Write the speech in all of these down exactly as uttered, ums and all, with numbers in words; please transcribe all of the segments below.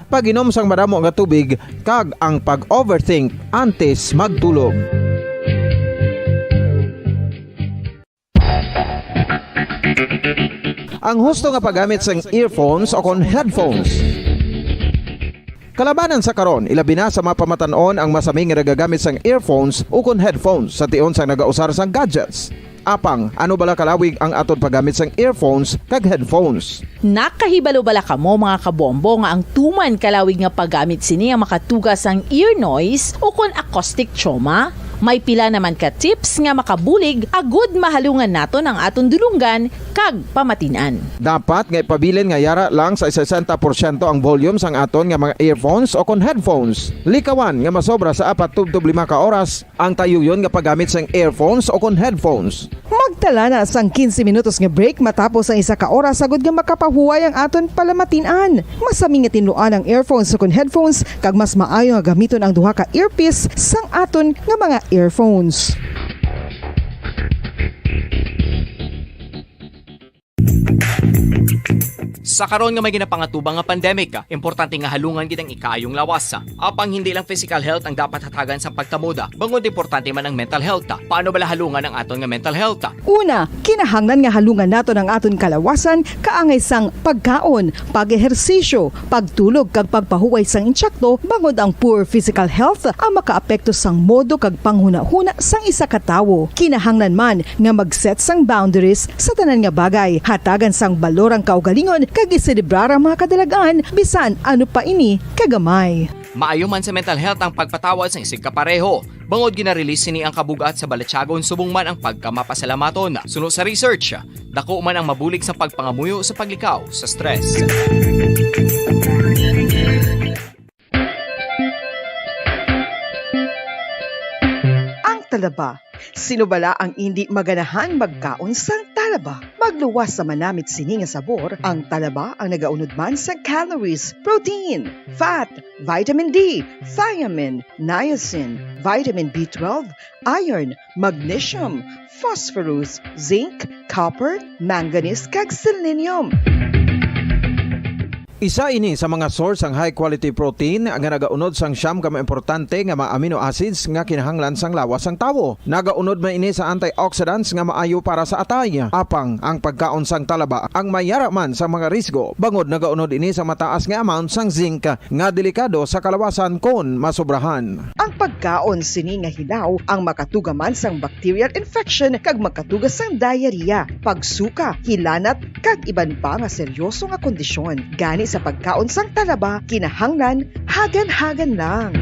pag-inom sang madamo nga tubig, kag ang pag-overthink antes magtulog. Ang husto nga paggamit sang earphones o kon headphones. Kalabanan sa karon, ilabi na sa mga pamatan-on ang masami nga nagagamit sang earphones o kon headphones sa tion sang nagausar sang gadgets. Apang, ano bala kalawig ang aton paggamit sang earphones kag headphones? Nakahibalo bala kamo, mga kabombo, nga ang tuman kalawig nga paggamit sini ang makatuga sang ear noise o kon acoustic trauma? May pila naman ka tips nga makabulig agud mahalungan naton ang aton dulonggan kag pamatin-an. Dapat nga ipabilin nga yara lang sa sesenta porsyento ang volume sang aton nga mga earphones o kon headphones. Likawan nga masobra sa apat tubtob lima ka oras ang tayuyon nga paggamit sang earphones o kon headphones. Magtala na sang quince minutos nga break matapos ang isa ka oras agud nga makapahuway ang aton palamatin-an. Masami nga tinluan ang earphones o kon headphones, kag mas maayo nga gamiton ang duha ka earpiece sang aton nga mga earphones. Sa karon nga may ginapangatubang nga pandemic, importante nga halungan gid ang ikaayong lawas. Apang hindi lang physical health ang dapat hatagan sang pagkamoda, bangod importante man ang mental health. Paano bala halungan ang aton nga mental health? Una, kinahanglan nga halungan naton ang aton kalawasan kaangay sang pagkaon, pag-ehersisyo, pagtulog, kag pagpahuway sang insakto, bangod ang poor physical health ang makaapekto sang modo kag panghunahuna sang isa ka tawo. Kinahanglan man nga mag-set sang boundaries sa tanan nga bagay, hatagan sang balor ang kaugalingon, kag iselebrar ang mga kadalag-an, bisan ano pa ini kagamay. Maayo man sa mental health ang pagpatawad sang isigkapareho, bangod gina-release sini ang kabug-at sa balatyagon subong man ang pagkamapasalamaton. Suno sa research, dako man ang mabulig sa pagpangamuyo sa paglikaw sa stress. Ang talaba. Sino bala ang indi maganahan magkaon sang talaba? Magluwas sa manamit sini nga sabor, ang talaba ang nagaunod man sa calories, protein, fat, vitamin D, thiamine, niacin, vitamin B twelve, iron, magnesium, phosphorus, zinc, copper, manganese, kag selenium. Isa ini sa mga source sang high quality protein nga nagaunod sang siyam ka mga importante nga mga amino acids nga kinahanglan sang lawas sang tawo. Nagaunod man ini sa antioxidants nga maayo para sa atay. Apang ang pagkaon sang talaba ang may yara man sa mga risgo, bangod nagaunod ini sa mataas nga amount sang zinc nga delikado sa kalawasan kon masobrahan. Ang pagkaon sini nga hilaw ang makatuga man sang bacterial infection kag makatuga sang diarrhea, pagsuka, hilanat, kag iban pa nga seryoso nga kondisyon. Gani sa pagkaon sang talaba, kinahanglan hagan-hagan lang.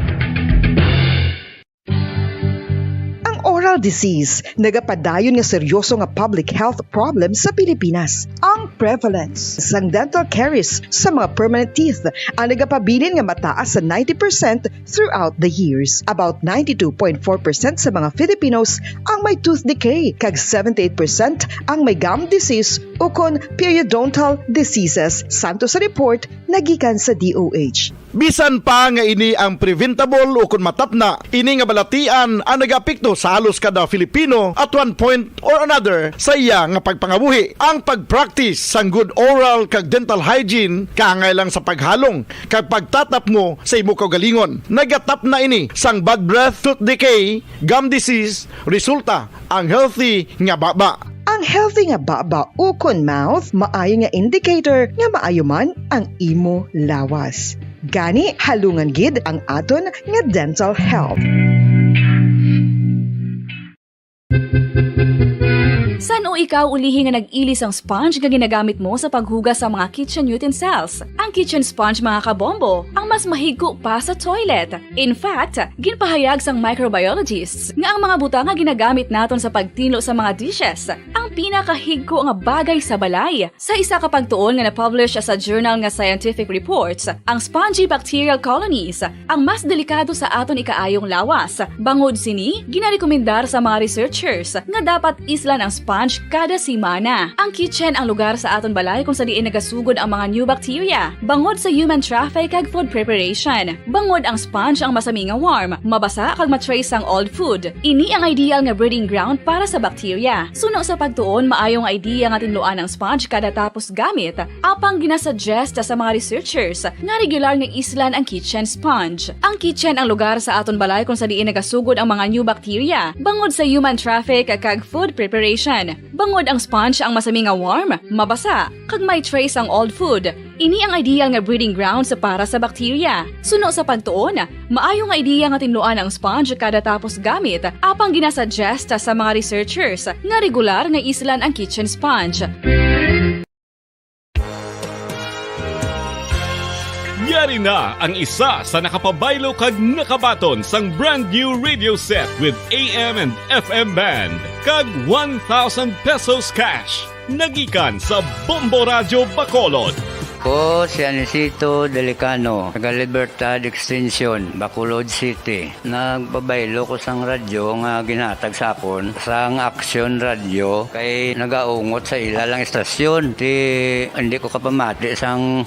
Ang oral disease nagapadayon nga seryoso nga public health problem sa Pilipinas. Ang prevalence sang dental caries sa mga permanent teeth ang nagapabilin nga mataas sa ninety percent throughout the years. About ninety-two point four percent sa mga Filipinos ang may tooth decay, kag seventy-eight percent ang may gum disease ukon periodontal diseases, santo sa report nga gikan sa D O H. Bisan pa nga ini ang preventable ukon matapna, ini nga balatian ang nagaapekto sa halos kada Filipino at one point or another sa iya nga pagpangabuhi. Ang pag-practice sang good oral kag dental hygiene kaangay lang sa paghalong kag pagtatapngo sa imo kaugalingon. Nagatapna ini sang bad breath, tooth decay, gum disease, resulta ang healthy nga baba. Ang healthy nga baba ukon mouth maayo nga indicator nga maayo man ang imo lawas. Gani, halungan gid ang aton nga dental health. San-o ikaw ulihi nga nag-ili sang sponge nga ginagamit mo sa paghugas sa mga kitchen utensils? Ang kitchen sponge, mga kabombo, ang mas mahigko pa sa toilet. In fact, ginpahayag sang microbiologists nga ang mga butang nga ginagamit naton sa pagtinlo sa mga dishes ang pinakahigko nga bagay sa balay. Sa isa ka pagtuon nga na-publish sa journal nga Scientific Reports, ang spongy bacterial colonies ang mas delikado sa aton ikaayong lawas. Bangod sini, ginarekomendar sa mga researchers nga dapat islan ang sponge Kada semana, ang kitchen ang lugar sa aton balay kung sa diin nagasugod ang mga new bacteria, bangod sa human traffic kag food preparation. Bangod ang sponge ang masami nga warm, mabasa kag ma-trace ang old food. Ini ang ideal nga breeding ground para sa bacteria. Suno sa pagtuon, maayo nga idea nga tinluan ang sponge kada tapos gamit, apang ginasuggest sa mga researchers nga regular nga islan ang kitchen sponge. Ang kitchen ang lugar sa aton balay kung sa diin nagasugod ang mga new bacteria, bangod sa human traffic kag food preparation. Bangod ang sponge ang masami nga warm, mabasa, kag may trace ang old food. Ini ang ideal nga breeding ground sa para sa bacteria. Suno sa pagtuon, maayo nga idea nga tinluan ang sponge kada tapos gamit, apang ginasuggest sa mga researchers nga regular nga islan ang kitchen sponge. Yari na ang isa sa nakapabaylo kag nakabaton sang brand new radio set with A M and F M band kag one thousand pesos cash. Nagikan sa Bombo Radyo Bacolod. Ko si Anisito Delicano, taga Libertad Extension, Bacolod City. Nagpabaylo ko sang radyo nga ginhatag sa akon sang Action Radio kay nagaungot sa ila lang istasyon. Ti hindi ko kapamati sang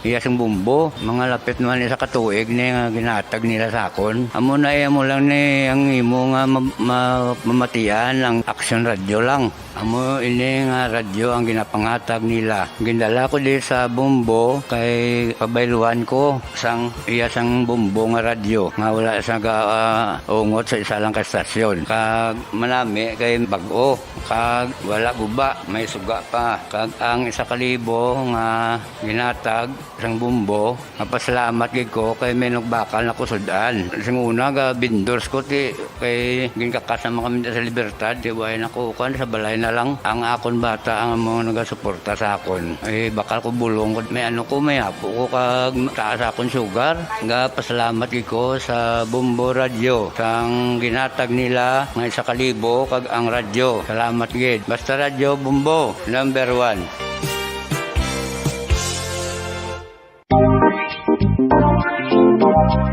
iya sing bumbo. Mga lapit naman isa ka tuig ni nga ginhatag nila sa akon. Amo na iya mo lang ni ang imo nga ma- ma- mamatian ang Action Radio lang. Amo ini nga radyo ang ginapanghatag nila. Gindala ko di sa Bombo kay pabayluan ko sang iya sang Bombo nga radyo nga wala sa gaungot sa isa lang ka stasyon. Kag manami kay bag-o kag wala guba, may suga pa. Kag ang isa ka libo nga ginatag sang Bombo, mapasalamat gid ko kay may nagbakal na ko sud-an. Sing una ga vendors ko ti kay ginkakas naman kami sa Libertad, ti way na ko kuan sa balay na lang. Ang akon bata ang amo nagasuporta sa akon. Eh, bakal ko bulong ko, may ano ko, may apo ko kag taas akon sugar. Ga pasalamat gid ko sa Bombo Radyo sang ginatag nila nga isa ka libo kag ang radyo. Salamat gid. Basta Radyo Bombo, number one.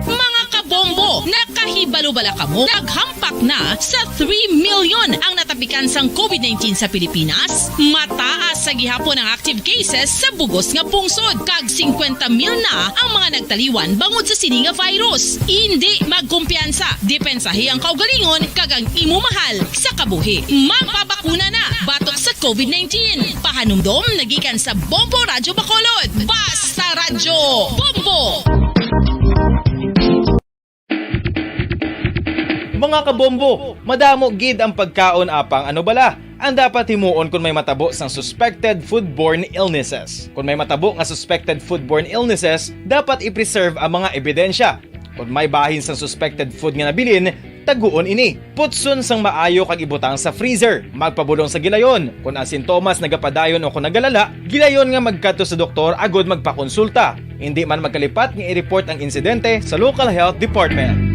Mga kabombo, nakahibalo bala kamo? Naghampak na sa three million ang natapikan sang COVID nineteen sa Pilipinas. Mataas sa gihapon ang active cases sa bugos nga pungsod, kag singkwenta mil na ang mga nagtaliwan bangod sa sini nga virus. Indi magkumpiyansa, depensahi ang kaugalingon kag ang imo mahal sa kabuhi. Magpabakuna na batok sa COVID nineteen. Pahanumdom nagikan sa Bombo Radyo Bacolod. Basta Radyo Bombo! Mga kabombo, madamo gid ang pagkaon apang ano bala ang dapat himuon kon may matabo sang suspected foodborne illnesses. Kon may matabo nga suspected foodborne illnesses, dapat i-preserve ang mga ebidensya. Kon may bahin sang suspected food nga nabilin, taguon ini. Putson sang maayo kag ibutang sa freezer. Magpabulong sa gilayon. Kon ang sintomas nagapadayon o kon nagalala, gilayon nga magkadto sa doktor agud magpakonsulta. Indi man magkalipat nga i-report ang insidente sa local health department.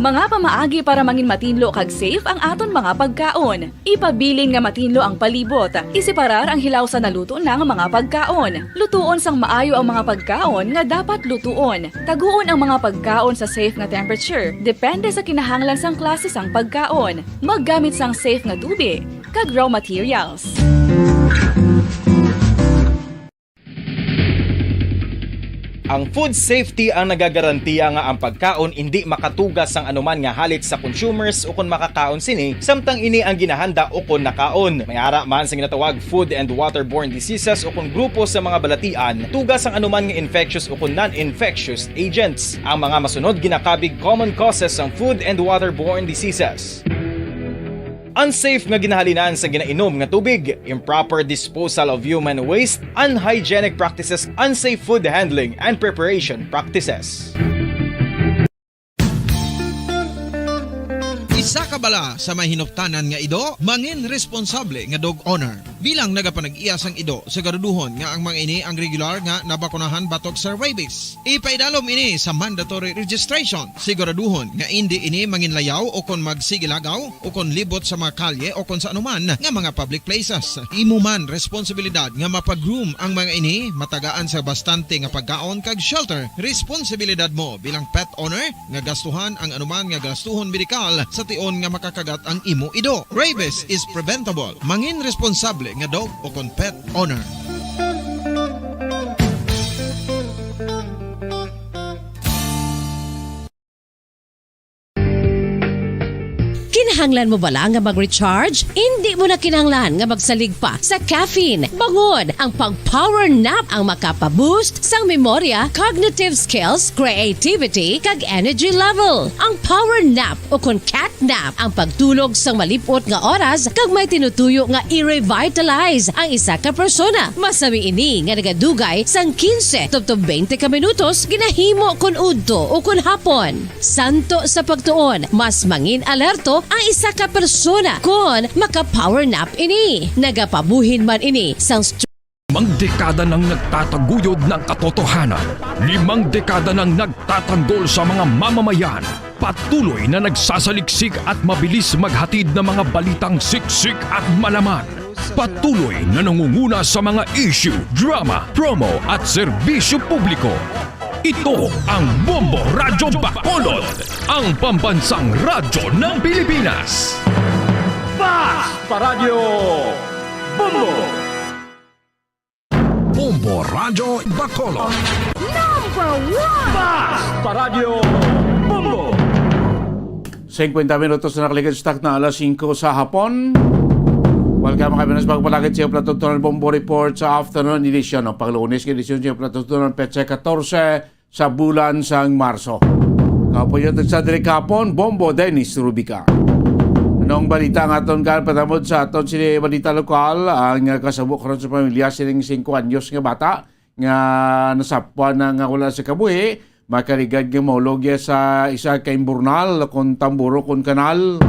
Mga pamaagi para mangin matinlo kag safe ang aton mga pagkaon. Ipabilin nga matinlo ang palibot. Iseparar ang hilaw sa naluto na nga mga pagkaon. Lutuon sang maayo ang mga pagkaon nga dapat lutuon. Taguon ang mga pagkaon sa safe nga temperature, depende sa kinahanglan sang klase sang pagkaon. Maggamit sang safe nga tubig kag raw materials. Ang food safety ang nagagarantiya nga ang pagkaon indi makatuga sang anuman nga halik sa consumers ukon makakaon sini, samtang ini ang ginahanda ukon nakaon. May ara man sa ginatawag food and waterborne diseases ukon grupo sa mga balatian, tuga sang anuman nga infectious ukon non-infectious agents. Ang mga masunod ginakabig common causes sang food and waterborne diseases. Unsafe nga ginahalinan sa ginainom nga tubig, improper disposal of human waste, unhygienic practices, unsafe food handling and preparation practices. Isa ka bala sa may hinuptanan nga ido, mangin responsable nga dog owner. Bilang nagapanag-iya sang ido, siguraduhon nga ang mga ini ang regular nga nabakunahan batok sa rabies. Ipaidalom ini sa mandatory registration. Siguraduhon nga indi ini manginlayaw o kon magsigilagaw o kon libot sa mga kalye o kon sa anuman nga mga public places. Imo man responsibilidad nga mapag-groom ang mga ini, matagaan sa bastante nga pagkaon kag shelter. Responsibilidad mo bilang pet owner nga gastuhan ang anuman nga gastuhon medikal sa tion nga makakagat ang imo ido. Rabies is preventable. Mangin responsable nga dog o kon pet owner. Kinahanglan mo bala nga mag-recharge? Indi mo na kinahanglan nga magsalig pa sa caffeine. Bangod ang pag-power nap ang makapa-boost sang memorya, cognitive skills, creativity, kag energy level. Ang power nap o kon cat nap ang pagtulog sang malip-ot nga oras kag may tinutuyo nga i-revitalize ang isa ka persona. Masami ini nga nagadugay sang quince tubtob twenty ka minutos ginahimo kon udto o kon hapon. Santo sa pagtuon, mas mangin alerto ang isa ka persona kon maka-power nap ini. Nagapabuhin man ini sang Limang dekada nang nagtataguyod ng katotohanan. Limang dekada nang nagtatanggol sa mga mamamayan. Patuloy na nagsasaliksik at mabilis maghatid ng mga balitang siksik at malaman. Patuloy na nangunguna sa mga issue, drama, promo at serbisyo publiko. Ito ang Bombo Radyo Bacolod, ang pambansang radyo ng Pilipinas. Fast Paradyo Bombo. Bombo Radyo Bacolod. Number one! Fast Paradyo Bombo. Singkwenta minutos na nakaligid sa takna alas singko sa hapon. Welcome, mga Pinas, pagpalagid sa Plato Tunan Bombo Report sa afternoon edition. Ang panglunes nga edisyon sa Plato Tunan, petsa katorse sa bulan sang Marso. Kapuyo sa diri kahapon, Bombo Dennis Rubica. Anong balita nga aton kalpatamod sa aton sini balita lokal? Ang kasabo karon sa pamilya sining singko anyos nga bata nga nasapwan na nga wala sa kabuhi, makaligad nga maulog iya sa isa ka imburnal kon tamburo kon kanal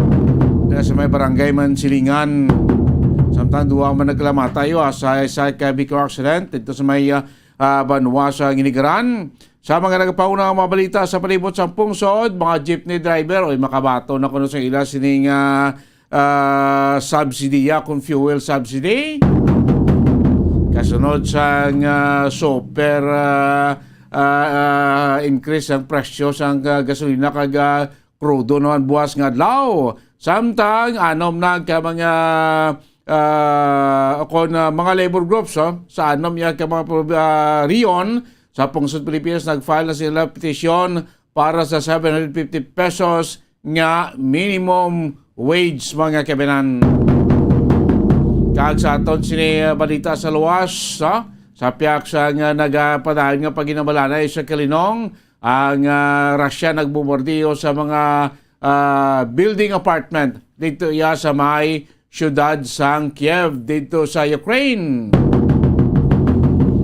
na sa may barangay Mansilingan. Samtang duha man nagkalamatayo sa isa ka vehicle accident dito sa may ah, ah, banwa sa Ginigaran. Sa mga nagapauna nga mga balita sa palibot sa pungsod, mga jeepney driver, oy, makabaton na kuno sa ila sining ah, ah, subsidy, ya, kung fuel subsidy. Kasunod sang ah, super ah, ah, ah, increase ang presyo sang ah, gasolina kag ah, krudo naman buwas nga adlaw. Samtang anom na ka mga ah, kon ah, mga labor groups, oh, sa anom ya ka mga prob- ah, riyon sa pungsod Pilipinas, nag-file na sila petisyon para sa seven hundred fifty pesos nga minimum wage, mga kababayan. Kag sa aton sini ah, balita sa luwas, ah, sa pihak sa nga nagapadayon nga paginabalanay sa Kalinong, ang ah, Russia nagbombardiyo sa mga ah, building apartment dito iya sa may siyudad sang Kiev dito sa Ukraine.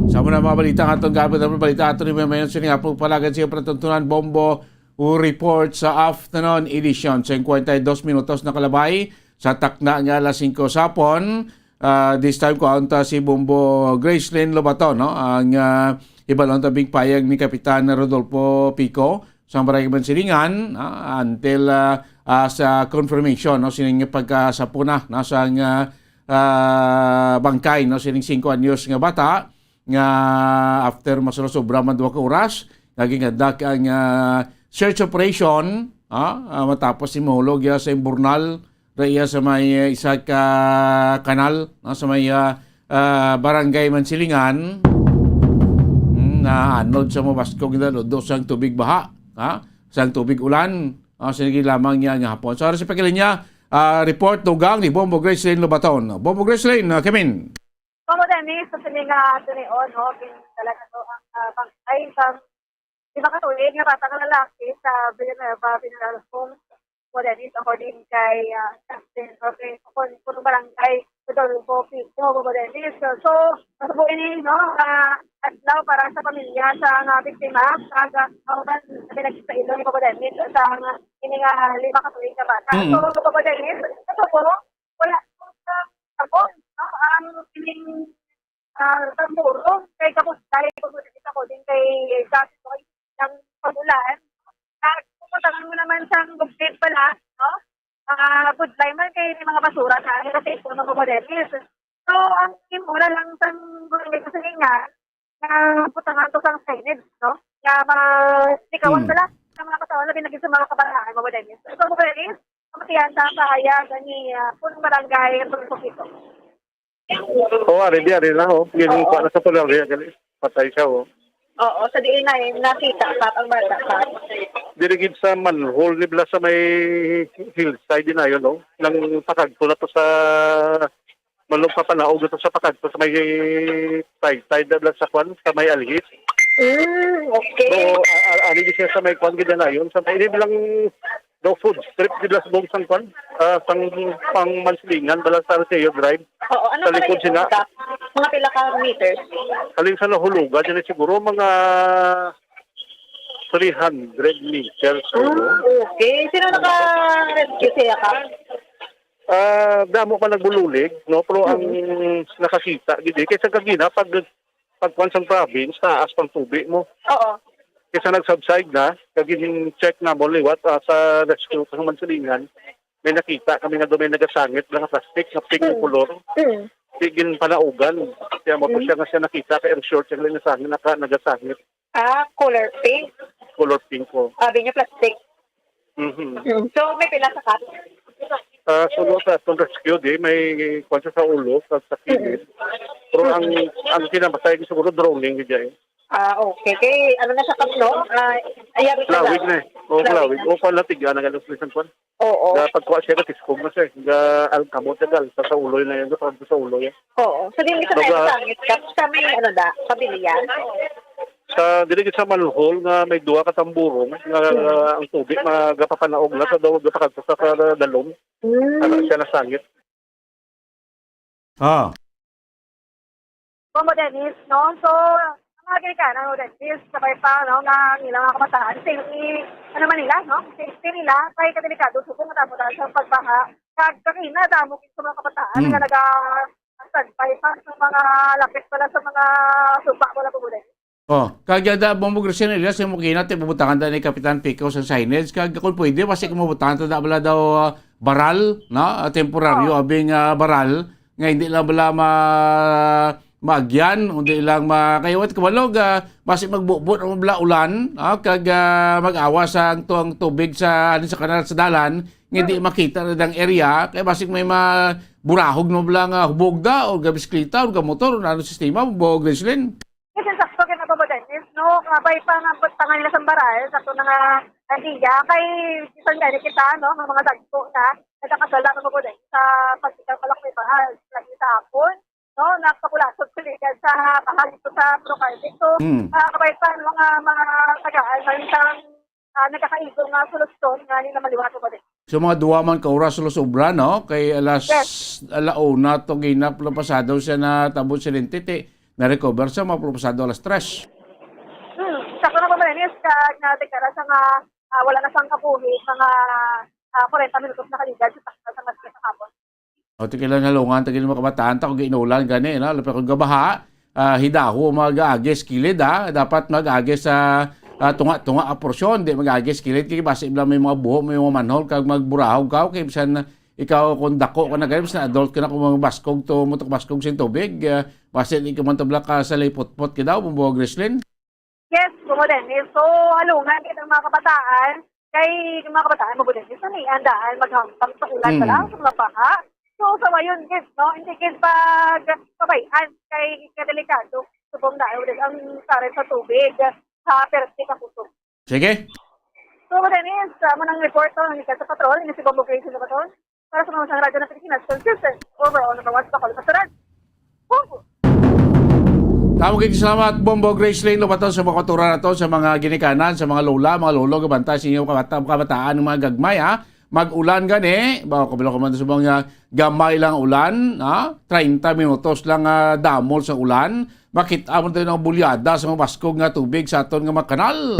Sa muna mga balita nga aton gabot ang balita ato ni Mayon sini apong palagad sa patuntunan Bombo report sa afternoon edition. Singkwenta y dos minutos nakalabay sa takna nga alas singko sa hapon. Ah, this time ko unta si Bombo Gracelyn Lobaton, no? Ang ah, ibalon ta big payag ni Kapitan Rodolfo Pico sa Barangay Mansilingan, ah, until ah, ah, sa confirmation, no, sining pagkasapuna, no, sang ah, ah, bangkay, no, sining singko anyos nga bata nga after mas sobra man duha ka oras nga gingandak ang ah, search operation, ah, ah, matapos ni mahulog ya sa imburnal ra iya sa may ah, isa ka kanal, no, sa may ah, ah, barangay Mansilingan. Hmm, na anod sa mabaskog na ludo sang tubig baha, ha? Sang tubig ulan. Ah, sige lamang niya nga hapon. Sa oras sa pagkalinya, ah, report dugang ni Bombo Gracelyn Lobaton. Bombo Gracelyn, ah, Kemin. Kamo din, eh, sa sini nga tunion, no? Kin talaga to ang ah, bangkay sang di ba katuig nga bata nga lalaki sa Villanueva Funeral Home, Modelis, according kay ah, Justin, okay, kung, kung barangay Rodolfo Pico, Modelis. So, so, masubo ini, no? Ah, adlaw para sa pamilya sa mga biktima, kag, ah, kauban sa pinagsailo ni Papa Dennis sa mga ini nga lima ka tuig nga bata. Mm. So, Papa Dennis, ito po, wala po sa ako, no? Ang ining, ah, tamburo kay kapos dahil po sa ako din kay dati po ng pag-ulan. At pumunta mo naman sa Gugpit pala, no? Ah, budlay man kay may mga basura sa amin kasi po mga Papa Dennis. So, ang imo na lang sa gulay sa nga, nga butangan to sang signage, no? Nga ma-, likawan Hmm. sila sa mga katawan na binagay sa mga kabataan, Papa Dennis. So, Papa Dennis, kamatian sa kahayag ni, ah, Punong Barangay Rodolfo Quito. Oh, ari di, ari lang, oh. Yung Oo. Kuha na sa pularya, gali. Patay siya, oh. Oo, sa diin na, eh, nakita pa ang bata pa. Diri gid sa manhole ni bala sa may hillside din ayon, no? Nang pakagto na to sa, manong papanaog na to sa pakagto sa may tide, tide na bala sa kwan, sa may alhis. Mm, okay. So, a-, a-, ari di siya sa may kwan gid na yun. Sa may ini bilang daw food strip di bala sa buong sang kwan, ah, sang pang Mansilingan, bala sa Arceo Drive. Oo, ano Sa pa likod rin sina. Yung gap? Mga pila ka meters? Halin sa nahulugan, yun siguro mga three hundred meters, Ah, siguro. Okay. Sino naka-rescue siya ka? Ah, damo pa nagbubulig, no? Pero ang Mm. nakakita, gid, eh, kaysa kagina, pag, pagkuan sang province, taas pang tubig mo. Oo. Kaysa nag-subside na, kag in-check na mo liwat, ah, sa rescue sa Mansilingan, may nakita kami nga doon may nagasangit, mga plastic, nga pink Mm. color. Mm. Di ginpanaugan. Kaya mo to Mm. siya nga siya nakita, kay ang short siya nga nasangit, naka-, nagasangit. Ah, color pink. Color pink ko. Abi niya plastic. Mhm. Mm. So, may pila sa cut? Ah, sulo sa atong rescue, di, may kwan siya sa ulo, sa, sa kilid. Mm. Pero ang, ang kinamatay, siguro drowning, di, eh. Ah, okay. Kay, ano na sa cut, no? Ah, ayari ka Lawig lang. Na, eh. O, Lawig lawig. Na. O, pala, tiga na nga, Luzon, kwan. Oo. Nga pagkuha siya, natiskog na siya, eh. Nga alkamot, nga alta sa ulo na yun, sa, sa ulo yan. Oo. So, di, sa Baga- may sangit ka, sa may, ano da, pamilya? Sa, dili gid sa manhole nga may duha ka tamburong nga Mm. ang tubig magapapanaog na sa daw, gapakadto sa, sa dalom. Mm. Ano siya nasangit? Ah. Como Dennis, no? So, ang mga ginikanan mo, Dennis, sabay pa, no, nga ang ilang mga kabataan, safety, ano man nila, no? Safety nila, kay kadelikado, subong nga tamo sa pagbaha, kag kakina, damo sa mga kabataan, Mm. nga naga-, standby pa sa mga lapit pala sa mga suba, wala pa, Dennis. Oh, kag yada mo mo Graciela, sa mo kinat, ibubutangan da ni Kapitan Pico sa signage, kag kung pwede, basi kung mabutangan ta da bala daw, ah, baral, no? Ah, temporaryo, Oh. abing, ah, baral, nga hindi lang bala ma-, maagyan, hindi lang ma-, kay wat kabalog, ah, basi magbubot ang bala ulan, ah, kag, ah, mag-awa sa ang tu-, ang tubig sa, ano, sa kanal sa dalan, nga hindi Mm. makita na dang area, kay basi may maburahog na bala nga hubog da, o gabisklita, o gamotor, o ano sistema, mo, Gracelyn? Yes, sakto kay Papa Dennis, no? Kabay pa nga pagtanga nila sa baral, sakto na nga idea. Kay bisan gani kita, no, nga mga dagko na, nagkakasala na Papa Dennis sa pagkita pala kay bahal, lagi sa hapon, no? Nagpakulasot sa ligan sa bahal dito sa Procal. So, Mm. ah, kabay pa, no, nga mga tagaan, may isang, ah, nagkakaigo nga solusyon nga nila maliwat, Papa Dennis. So, mga duha man ka oras los obra, no? Kay alas, Yes. ala una to ginap lang pasado siya natabot sa lentete. Na-recover sa mga pasado alas tres. Hmm, sakto na po, Manis, kag nadeklara sa nga, ah, wala na sang kabuhi, mga, ah, kwarenta minutos na kaligad sa takna sa Masbate sa hapon. O, ti kailan halungan, ti kailan mga kabataan, ta kung giinulan gani, no? Labi kung gabaha, ah, hidaho ang mga gaagi sa kilid, ah. Dapat mag-agi sa, ah, tunga-tunga a porsyon, di mag-agi sa kilid, kay basi bala may mga buho, may mga manhole, kag magburahog ka, kay bisan ikaw kung dako ka na gani, bisan adult ka na, kung magbaskog to, mutok baskog sa tubig, ah, basi di ka man to bala ka sa lipotpot ka daw, Bumbo Grislin. Yes, Kuya Dennis. So, halungan kita ang mga kabataan. Kay yung mga kabataan, Kuya Dennis, ano eh, andaan, maghambang sa ulan Mm. pala, sa mga baha. So, sa wayon, gid, no? Hindi gid pag pabayaan kay kadelikado. Subong na, ang karet sa tubig, sa perti ka kusog. Sige. So, Kuya Dennis, sa manang report to, ang ikat sa patrol, ini si Bombo Grace sa patrol. Para sa mga sa Radyo ng Pilipinas, consistent, overall, number one sa Bacolod, Pastoral. Bombo! Tamo kay salamat, Bombo Gracelyn, lubaton sa mga kultura nato, sa mga ginikanan, sa mga lola, mga lolo, gabantay sa inyo kabata-, kabataan, ng mga gagmay, ha? Mag-ulan gani, ba, kabalo ka man sa mga gamay lang ulan, ha? Treinta minutos lang, ah, damol sa ulan. pakit-a mo tayo ng bulyada sa mga baskog nga tubig sa aton nga mga kanal.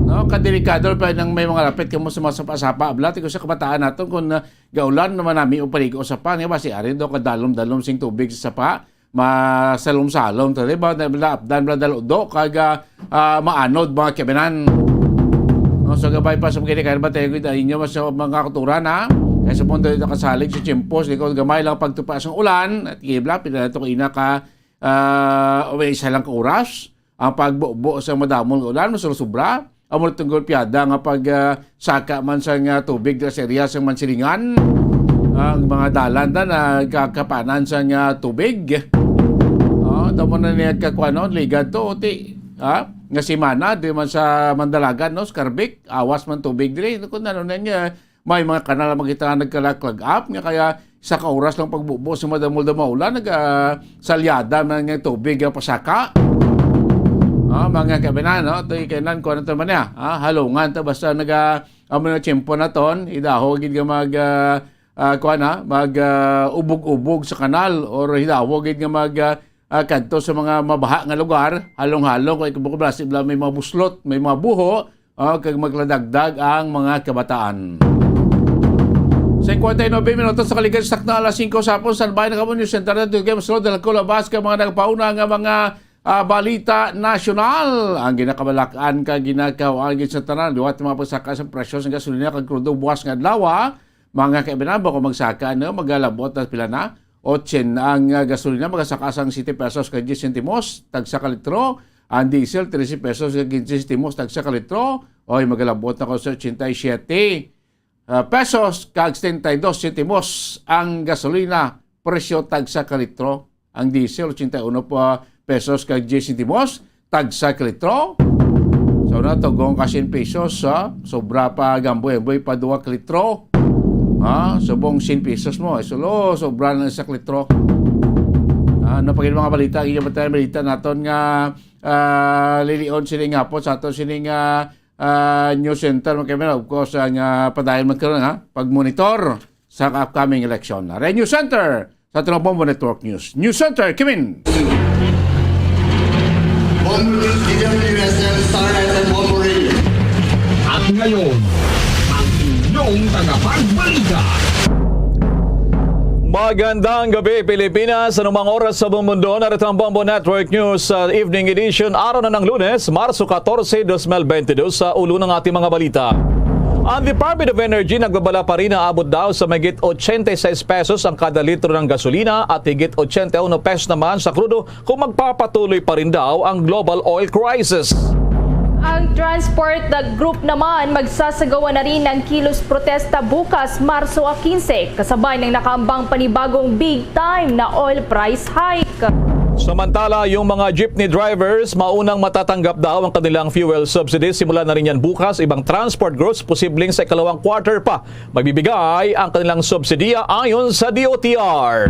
No, kadelikado pa nang may mga lapit kamo sa mga sapa-sapa. Abla, ti ko sa kabataan naton kung, ah, gaulan naman nami o paligo sa sapa, nga ba si ari daw kadalom-dalom sing tubig sa sapa, masalom-salom ta, di ba? Na, na, apdan, na, dalo-do, kag, ah, ah, maanod, mga kabanan. No, so gabay pa sa mga kinikain, ba tayo gid inyo mas mga kuturan, ha? Kaya sa punto dito kasalig sa tiyempo, sa likod gamay lang pagtupa sa ulan, at kibla, pila na to kaina ka, ah, o may isa lang ka oras, ang pagbubo sa madamol nga ulan, mas sobra, amo na tong golpeada nga pag, ah, saka man sa nga tubig dira sa area sa Mansilingan, ang mga dalan na nagkakapanan sa nga tubig. Oh, tamo na niya kakuano, ligad to, ti, ha? Nga semana, di man sa Mandalagan, no? Sa Carbig, awas man tubig diri. Kung ano na niya, may mga kanal nga makita nga nagkalag-clog up, nga kaya sa ka oras lang pagbubo sa madamol-damol ulan, nag, ah, salyada man nga tubig nga pasaka. Ah, mga kabanan, no? Ito yung kainan ko, ano to man niya? Ah, halungan to, basta nag, ah, amo na tiyempo naton, idaho gid nga mag, ah, ah, kuwan na, mag, ah, ubog-ubog sa kanal, or hidaho gid nga mag, ah, ah, kadto sa mga mabaha nga lugar, halong-halong, kay kung basi bala may mga buslot, may mga buho, ah, kag magladagdag ang mga kabataan. Cincuenta y nueve minutos sa kaligad sa takna, alas singko sa hapon, standby na kamo, News Center na tugay, mas load, dala ko labas ka mga nagpauna nga mga, ah, balita nasyonal. Ang ginakabalakan ka, ginakawaan gid sa tanan, liwat mga pagsaka sa presyo sa gasolina kag krudo buwas nga adlaw, ah. Mga kaibigan, bako magsaka, no? Magalabot na pila na? Ochen ang, ah, gasolina, magasaka sang siete pesos kag diez sentimos, tagsa ka litro. Ang diesel, trese pesos kag quince sentimos, tagsa ka litro. Oy, magalabot na ko sa ochenta y siete, ah, pesos kag setenta y dos sentimos ang gasolina, presyo tagsa ka litro. Ang diesel, ochenta y uno pa pesos kag diez sentimos, tagsa ka litro. So, na, tugong ka cien pesos, ha? Sobra pa, gamboy-amboy pa, duha ka litro. Ha? Subong cien pesos mo, eh, sulo, sobra na sa litro. Ah, ano pa gid mga balita? Ang inyong balita, balita naton nga, ah, lilion sini nga po sa aton sini nga, ah, news center, mga kaibigan. Of course, ang, ah, padayon man karon, ha? Pag-monitor sa upcoming election. Radio Center sa Trabombo Network News. News Center, Kimin. Bombo News, D W S M, Star F M, Bombo Radio. At ngayon, ang inyong tagapagbalita. Magandang gabi, Pilipinas. Anumang oras sa buong mundo, narito ang Bombo Network News sa Evening Edition. Araw na ng Lunes, Marso katorse, dos mil bentidus, sa ulo ng ating mga balita. Ang Department of Energy nagbabala pa rin na abot daw sa mahigit ochenta y seis pesos ang kada litro ng gasolina at higit ochenta y uno pesos naman sa krudo kung magpapatuloy pa rin daw ang global oil crisis. Ang Transport Group naman magsasagawa na rin ng kilos protesta bukas, Marso quince, kasabay ng nakaambang panibagong big time na oil price hike. Samantala, yung mga jeepney drivers, maunang matatanggap daw ang kanilang fuel subsidy. Simulan na rin yan bukas. Ibang transport groups, posibleng sa ikalawang quarter pa magbibigay ang kanilang subsidiya, ayon sa D O T R.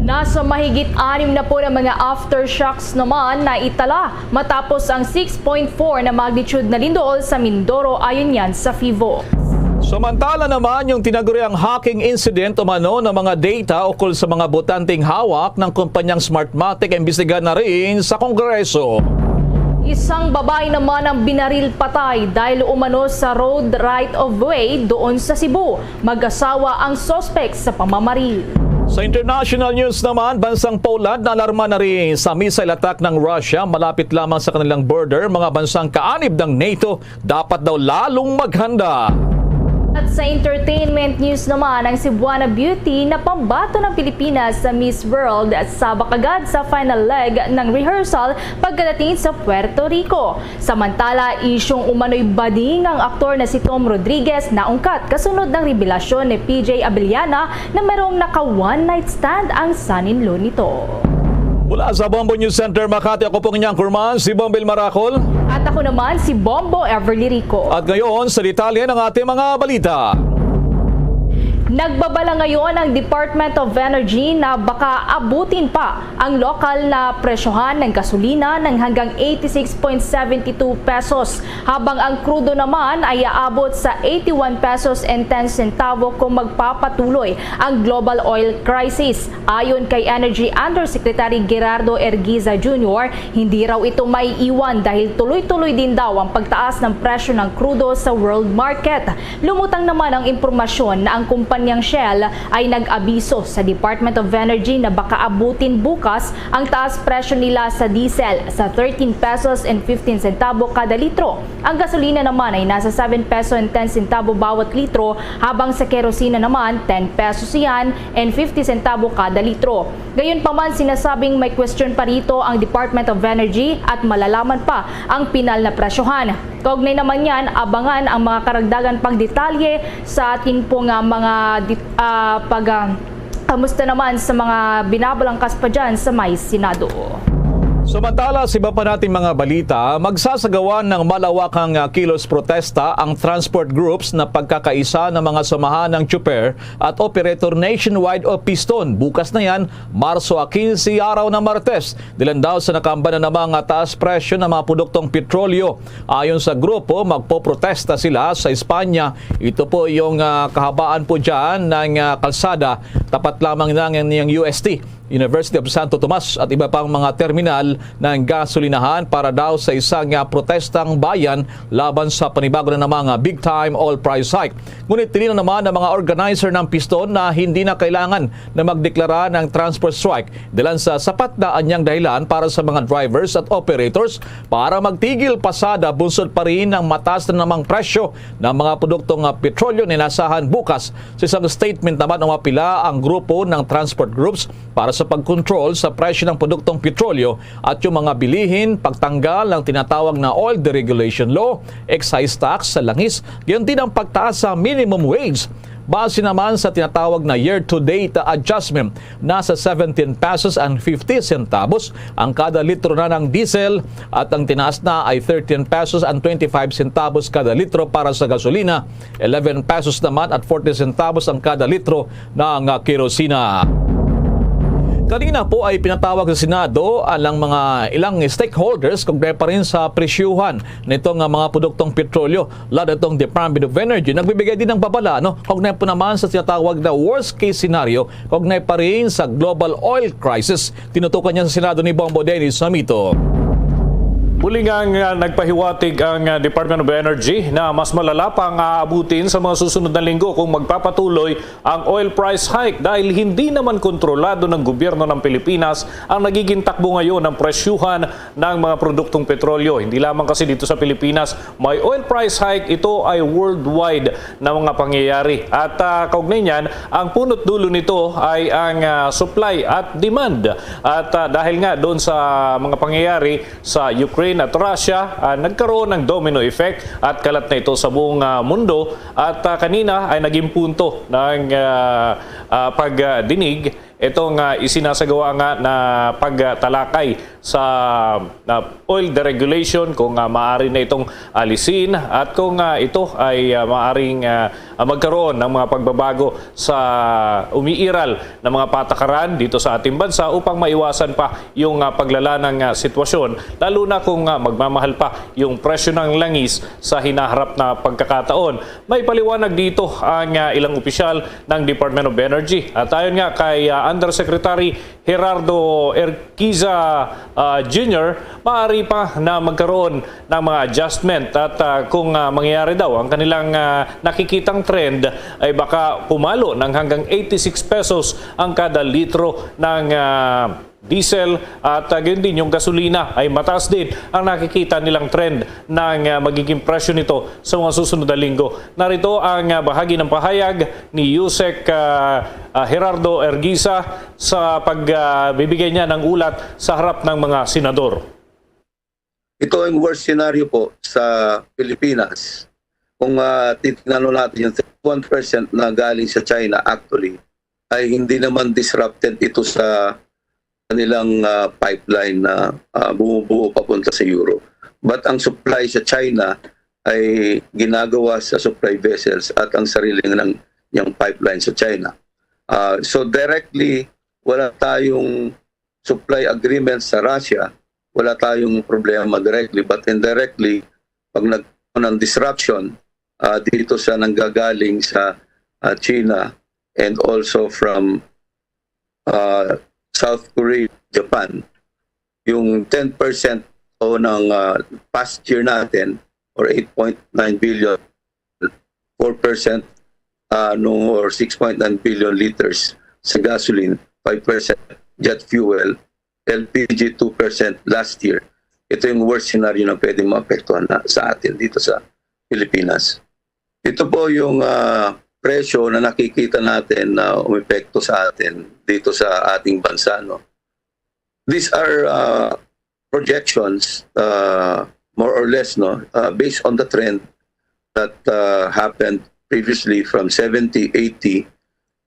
Nasa mahigit anim na po na mga aftershocks naman na itala matapos ang six point four na magnitude na lindol sa Mindoro, ayon yan sa PHIVOLCS. Samantala naman, yung tinaguriang hacking incident umano ng mga data ukol sa mga botanteng hawak ng kumpanyang Smartmatic, imbestigahan na rin sa Kongreso. Isang babae naman ang binaril patay dahil umano sa road right of way doon sa Cebu. Mag-asawa ang suspect sa pamamaril. Sa international news naman, bansang Poland naalarma na rin sa missile attack ng Russia malapit lamang sa kanilang border. Mga bansang kaanib ng NATO dapat daw lalong maghanda. At sa entertainment news naman, ang Cebuana Beauty na pambato ng Pilipinas sa Miss World sabak agad sa final leg ng rehearsal pagkadating sa Puerto Rico. Samantala, isyung umano'y bading ang aktor na si Tom Rodriguez naungkat kasunod ng rebelasyon ni P J Abellana na merong naka one night stand ang son-in-law nito. Mula sa Bombo News Center, Makati, ako pong inyong kurman, si Bombil Maracol. At ako naman, si Bombo Everly Rico. At ngayon, sa detalye ng ating mga balita. Nagbabala ngayon ang Department of Energy na baka abutin pa ang lokal na presyohan ng gasolina ng hanggang eighty-six point seven two pesos, habang ang krudo naman ay aabot sa eighty-one pesos and ten centavo kung magpapatuloy ang global oil crisis. Ayon kay Energy Undersecretary Gerardo Erguiza Junior, hindi raw ito maiiwan dahil tuloy-tuloy din daw ang pagtaas ng presyo ng krudo sa world market. Lumutang naman ang impormasyon na ang kumpanyang Shell ay nag-abiso sa Department of Energy na baka abutin bukas ang taas presyo nila sa diesel sa thirteen pesos and fifteen centavo kada litro. Ang gasolina naman ay nasa seven peso and ten centavo bawat litro, habang sa kerosina naman, ten pesos yan and fifty centavo kada litro. Gayunpaman, sinasabing may question pa rito ang Department of Energy at malalaman pa ang pinal na presyohan. Kaugnay naman yan, abangan ang mga karagdagan pang detalye sa ating pong, ah, mga dit-, ah, pag, ah, kamusta naman sa mga binabalangkas pa dyan sa may Senado. Samantala, sa iba pa nating mga balita, magsasagawa ng malawakang, ah, kilos protesta ang transport groups na pagkakaisa ng mga samahan ng tsuper at operator nationwide o Piston. Bukas na yan, Marso quince, araw ng Martes. Dilandaw sa nakaamban na namang taas presyo ng mga produktong petrolyo. Ayon sa grupo, magpoprotesta sila sa Espanya. Ito po yung, ah, kahabaan po dyan ng, ah, kalsada, tapat lamang ng, ng U S T, University of Santo Tomas, at iba pang mga terminal ng gasolinahan para daw sa isang, ah, protestang bayan laban sa panibago na namang, ah, big time oil price hike. Ngunit tinino naman ng mga organizer ng Piston na hindi na kailangan na magdeklara ng transport strike dahil sa sapat na anyang dahilan para sa mga drivers at operators para magtigil. Pasada, bunsod pa rin ang mataas na namang presyo ng mga produktong, ah, petrolyo na inasahan bukas. Sa isang statement naman, umapila ang grupo ng transport groups para sa pagkontrol sa presyo ng produktong petrolyo at yung mga bilihin, pagtanggal ng tinatawag na oil deregulation law, excise tax sa langis, gayon din ang pagtaas sa minimum wage. Base naman sa tinatawag na year-to-date adjustment, nasa seventeen pesos and fifty centavos ang kada litro na ng diesel, at ang tinaas na ay thirteen pesos and twenty-five centavos kada litro para sa gasolina, eleven pesos naman at forty centavos ang kada litro ng, ah, kerosina. Kanina po ay pinatawag sa Senado ang mga ilang stakeholders kaugnay pa rin sa presyuhan nitong, ah, mga produktong petrolyo. Lalo itong Department of Energy nagbibigay din ng babala, no? Kaugnay po naman sa tinatawag na worst case scenario, kaugnay pa rin sa global oil crisis. Tinutukan niya sa Senado ni Bombo Dennis Samito. Muli nga nga nagpahiwatig ang, ah, Department of Energy na mas malala pa ang aabutin sa mga susunod na linggo kung magpapatuloy ang oil price hike dahil hindi naman kontrolado ng gobyerno ng Pilipinas ang nagiging takbo ngayon ng presyuhan ng mga produktong petrolyo. Hindi lamang kasi dito sa Pilipinas may oil price hike, ito ay worldwide na mga pangyayari. At, ah, kaugnay niyan, ang punot dulo nito ay ang, ah, supply at demand. At, ah, dahil nga doon sa mga pangyayari sa Ukraine at Russia, ah, nagkaroon ng domino effect at kalat na ito sa buong, ah, mundo. At, ah, kanina ay naging punto ng, ah, ah, pagdinig itong, ah, isinasagawa nga na pagtalakay sa, ah, oil deregulation, kung, ah, maaari na itong alisin at kung, ah, ito ay, ah, maaring, ah, ah, magkaroon ng mga pagbabago sa umiiral na mga patakaran dito sa ating bansa upang maiwasan pa yung, ah, paglala ng, ah, sitwasyon, lalo na kung, ah, magmamahal pa yung presyo ng langis sa hinaharap na pagkakataon. May paliwanag dito ang, ah, ilang opisyal ng Department of Energy. At ayon nga kay, ah, Undersecretary Gerardo Erquiza, ah, Junior, maaari pa na magkaroon ng mga adjustment at, ah, kung, ah, mangyayari daw ang kanilang, ah, nakikitang trend ay baka pumalo ng hanggang eighty-six pesos ang kada litro ng, ah, diesel at, ah, gayon din yung gasolina ay mataas din ang nakikita nilang trend ng, ah, magiging presyo nito sa mga susunod na linggo. Narito ang, ah, bahagi ng pahayag ni Yusek, ah, ah, Gerardo Erguiza sa pag, ah, bibigay niya ng ulat sa harap ng mga senador. Ito ang worst scenario po sa Pilipinas. Kung, ah, titignan natin yung one percent na galing sa China, actually, ay hindi naman disrupted ito sa kanilang, ah, pipeline na, ah, bumubuo papunta sa Europe. But ang supply sa China ay ginagawa sa supply vessels at ang sarili ng niyang pipeline sa China. Ah, so directly, wala tayong supply agreement sa Russia, wala tayong problema directly, but indirectly, pag nagkaroon ng disruption ah, dito sa nanggagaling sa ah, China and also from ah, South Korea, Japan, yung ten percent o ng ah, past year natin or eight point nine billion, four percent ah, nung or six point nine billion liters sa gasoline, five percent jet fuel, L P G two percent last year. Ito yung worst scenario na pwedeng maapektuhan na, sa atin dito sa Pilipinas. Ito po yung ah, presyo na nakikita natin na umepekto sa atin dito sa ating bansa. No? These are ah, projections, uh, more or less, no, uh, based on the trend that uh, happened previously from seventy, eighty,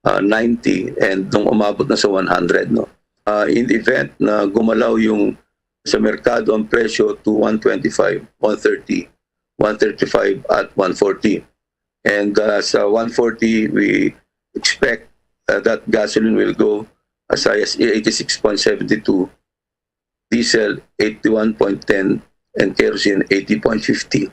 uh, ninety, and nung umabot na sa one hundred, no. Uh, in the event na gumalaw yung sa merkado ang presyo to one twenty-five, one thirty, one thirty-five at one forty. And uh, sa one forty, we expect uh, that gasoline will go as high as eighty-six point seventy-two, diesel eighty-one point ten, and kerosene eighty point fifty.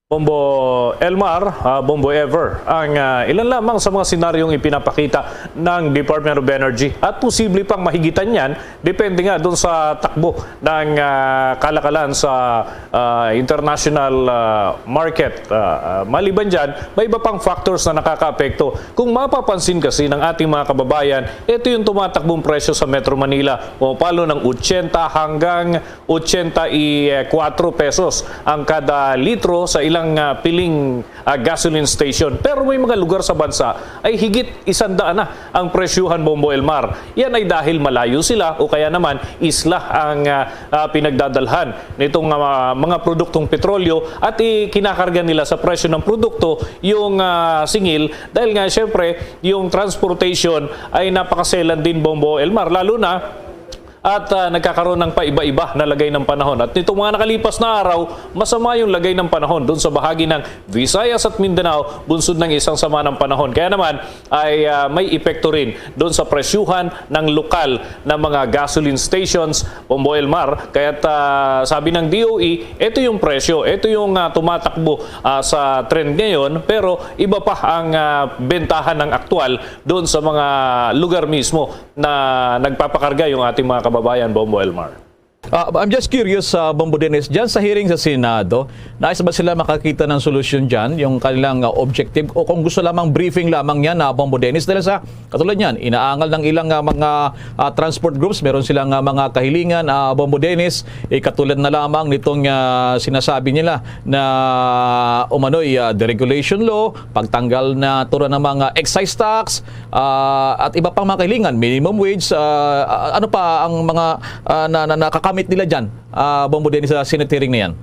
Bombo Elmar, ah, Bombo Ever, ang ah, ilan lamang sa mga senaryong ipinapakita ng Department of Energy at posible pang mahigitan yan, depende nga doon sa takbo ng ah, kalakalan sa ah, international ah, market. Ah, ah, maliban dyan, may iba pang factors na nakakaapekto. Kung mapapansin kasi ng ating mga kababayan, ito yung tumatakbong presyo sa Metro Manila, pumapalo ng eighty hanggang eighty-four pesos ang kada litro sa ilang ah, piling ah, gasoline station. Pero may mga lugar sa bansa ay higit isandaan na ang presyuhan, Bombo Elmar. Yan ay dahil malayo sila o kaya naman isla ang ah, ah, pinagdadalhan nitong ah, mga produktong petrolyo at ikinakarga nila sa presyo ng produkto yung ah, singil dahil nga syempre yung transportation ay napakaselan din, Bombo Elmar, lalo na at ah, nagkakaroon ng paiba-iba na lagay ng panahon. At nitong mga nakalipas na araw, masama yung lagay ng panahon doon sa bahagi ng Visayas at Mindanao, bunsod ng isang sama ng panahon. Kaya naman ay ah, may epekto rin doon sa presyuhan ng lokal na mga gasoline stations, Bombo Elmar. Kaya't ah, sabi ng D O E, ito yung presyo, ito yung ah, tumatakbo ah, sa trend ngayon, pero iba pa ang ah, bentahan ng aktual doon sa mga lugar mismo na nagpapakarga yung ating mga kababayan, Bombo Elmar. Ah, I'm just curious, uh, Bombo Dennis, dyan sa hearing sa Senado, nais ba sila makakita ng solusyon dyan, yung kanilang uh, objective, o kung gusto lamang briefing lamang yan, uh, Bombo Dennis? Dahil sa, katulad niyan, inaangal ng ilang uh, mga uh, transport groups, meron silang uh, mga kahilingan, uh, Bombo Dennis, eh, katulad na lamang nitong uh, sinasabi nila na umano'y uh, deregulation law, pagtanggal na tura ng mga excise tax, ah, at iba pang mga kahilingan, minimum wage, ah, ano pa ang mga ah, na, na nakakamit nila dyan, ah, Bombo Dennis, sa Senate hearing na yan?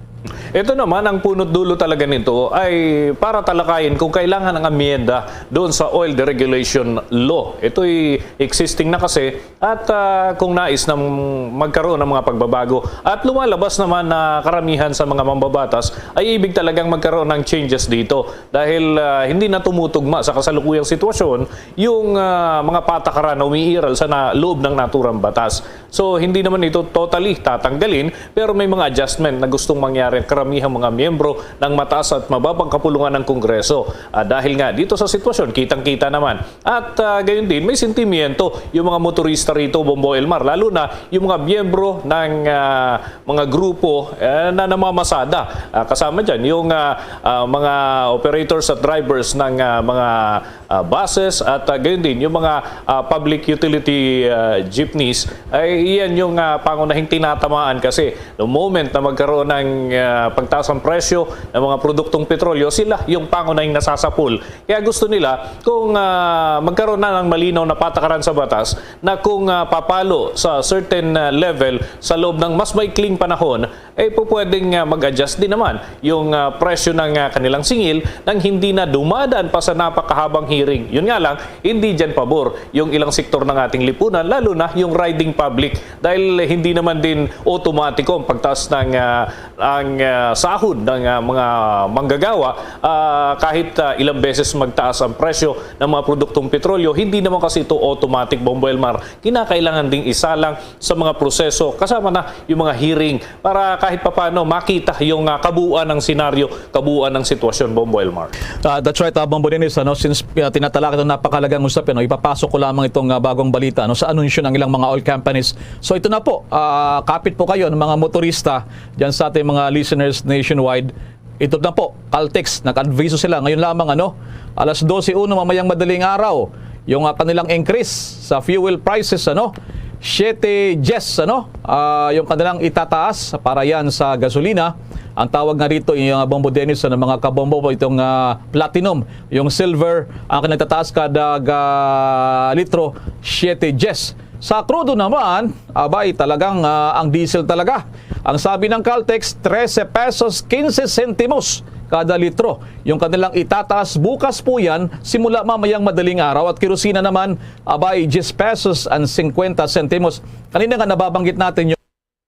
Ito naman, ang punot dulo talaga nito ay para talakayin kung kailangan ang amyenda doon sa oil deregulation law. Ito'y existing na kasi at ah, kung nais na magkaroon ng mga pagbabago. At lumalabas naman na karamihan sa mga mambabatas ay ibig talagang magkaroon ng changes dito dahil ah, hindi na tumutugma sa kasalukuyang sitwasyon yung ah, mga patakaran na umiiral sa na, loob ng naturang batas. So, hindi naman ito totally tatanggalin, pero may mga adjustment na gustong mangyari ang karamihang mga miyembro ng mataas at mababang kapulungan ng Kongreso. Ah, dahil nga dito sa sitwasyon, kitang-kita naman. At ah, gayon din, may sentimiento yung mga motorista rito, Bombo Elmar, lalo na yung mga miyembro ng ah, mga grupo eh, na namamasada. Ah, kasama dyan yung ah, ah, mga operators at drivers ng ah, mga ah, buses at ah, gayon din yung mga ah, public utility ah, jeepneys. Ay iyan yung ah, pangunahing tinatamaan kasi the moment na magkaroon ng ah, pagtaas ang presyo ng mga produktong petrolyo, sila yung pangunahing nasasapul. Kaya gusto nila kung ah, magkaroon na ng malinaw na patakaran sa batas na kung ah, papalo sa certain ah, level sa loob ng mas maikling panahon, eh po pwedeng ah, mag-adjust din naman yung ah, presyo ng ah, kanilang singil nang hindi na dumadaan pa sa napakahabang hearing. Yun nga lang, hindi dyan pabor yung ilang sektor ng ating lipunan, lalo na yung riding public. Dahil hindi naman din automatiko ang pagtaas ng, ah, ang, ah, sahod ng, ah, mga manggagawa, ah, kahit, ah, ilang beses magtaas ang presyo ng mga produktong petrolyo, hindi naman kasi ito automatic, Bombo Elmar. Kinakailangan ding isalang sa mga proseso, kasama na yung mga hearing, para kahit papano makita yung, ah, kabuuan ng senaryo, kabuuan ng sitwasyon, Bombo Elmar. Ah, that's right, ah, Bombo Dennis, ano, since, ah, tinatala kita ng napakalagang usapin, no, ipapasok ko lamang itong, ah, bagong balita, no, sa anunsyo ng ilang mga oil companies. So ito na po, ah, kapit po kayo ng mga motorista dyan sa ating mga listeners nationwide. Ito na po, Caltex, nag-adviso sila ngayon lamang, ano, alas dose uno mamayang madaling araw, yung, ah, kanilang increase sa fuel prices, ano, siete diyes, ano, ah, yung kanilang itataas para yan sa gasolina. Ang tawag nga dito, yung, ah, Bombo Dennis, ano, mga kabombo, itong, ah, platinum, yung silver, ang kanilang itataas kada ga-, litro, siete diyes. Sa krudo naman, abay, talagang, ah, ang diesel talaga. Ang sabi ng Caltex, trese pesos quince sentimos kada litro yung kanilang itataas bukas po yan, simula mamayang madaling araw. At kerosina naman, abay, diyes pesos and cincuenta sentimos. Kanina nga nababanggit natin yung,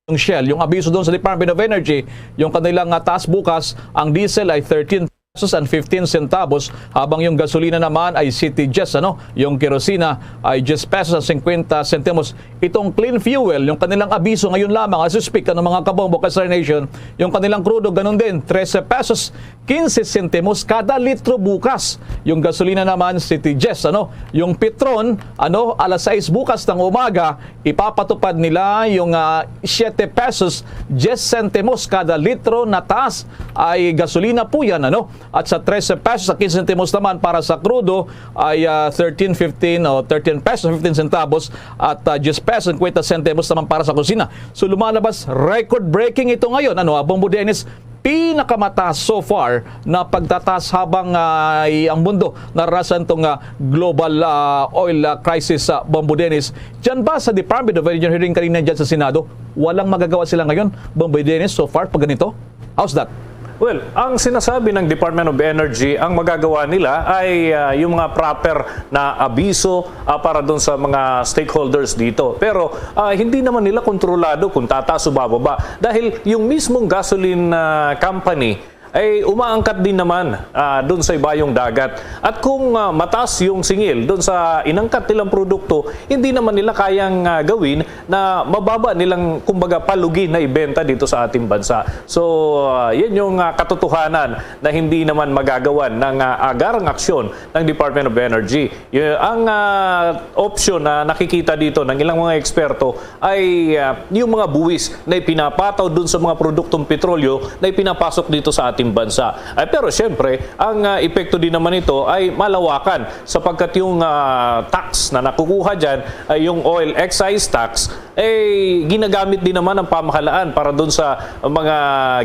yung Shell, yung abiso doon sa Department of Energy, yung kanilang, ah, taas bukas, ang diesel ay thirteen pesos and fifteen centavos, habang yung gasolina naman ay siete diyes, ano, yung kerosina ay diyes pesos and cincuenta sentimos. Itong clean fuel, yung kanilang abiso ngayon lamang, as we speak, ano, mga kabombo, ka-Star Nation, yung kanilang krudo, ganun din, trese pesos quince sentimos kada litro bukas. Yung gasolina naman, siete diyes, ano, yung Petron, ano, alas sais bukas ng umaga, ipapatupad nila yung, ah, siete pesos diyes sentimos kada litro na taas ay gasolina po yan, ano? At sa trese pesos sa quince sentimos naman para sa krudo ay, ah, thirteen fifteen o thirteen pesos fifteen centavos at, ah, diyes pesos cincuenta sentimos naman para sa kusina. So lumalabas, record-breaking ito ngayon, ano, ah, Bombo Dennis, pinakamataas so far na pagtataas habang, ah, i-, ang mundo naranasan tong, ah, global, ah, oil, ah, crisis sa Bombo Dennis. Diyan ba sa Department of Energy hearing kanina diyan sa Senado, walang magagawa sila ngayon, Bombo Dennis, so far, pag ganito? How's that? Well, ang sinasabi ng Department of Energy, ang magagawa nila ay, ah, yung mga proper na abiso, ah, para dun sa mga stakeholders dito. Pero, ah, hindi naman nila kontrolado kung tataas o bababa. Dahil yung mismong gasoline, ah, company ay umaangkat din naman, ah, dun sa ibayong dagat. At kung, ah, mataas yung singil dun sa inangkat nilang produkto, hindi naman nila kayang, ah, gawin na mababa nilang, kumbaga, palugi na ibenta dito sa ating bansa. So, ah, yan yung, ah, katotohanan na hindi naman magagawan ng, ah, agarang aksyon ng Department of Energy. Y-, ang, ah, opsyon na nakikita dito ng ilang mga eksperto ay, ah, yung mga buwis na ipinapataw dun sa mga produktong petrolyo na ipinapasok dito sa ating bansa. Ay, pero siyempre, ang, ah, epekto din naman nito ay malawakan sapagkat yung, ah, tax na nakukuha dyan ay yung oil excise tax, eh, ginagamit din naman ng pamahalaan para dun sa mga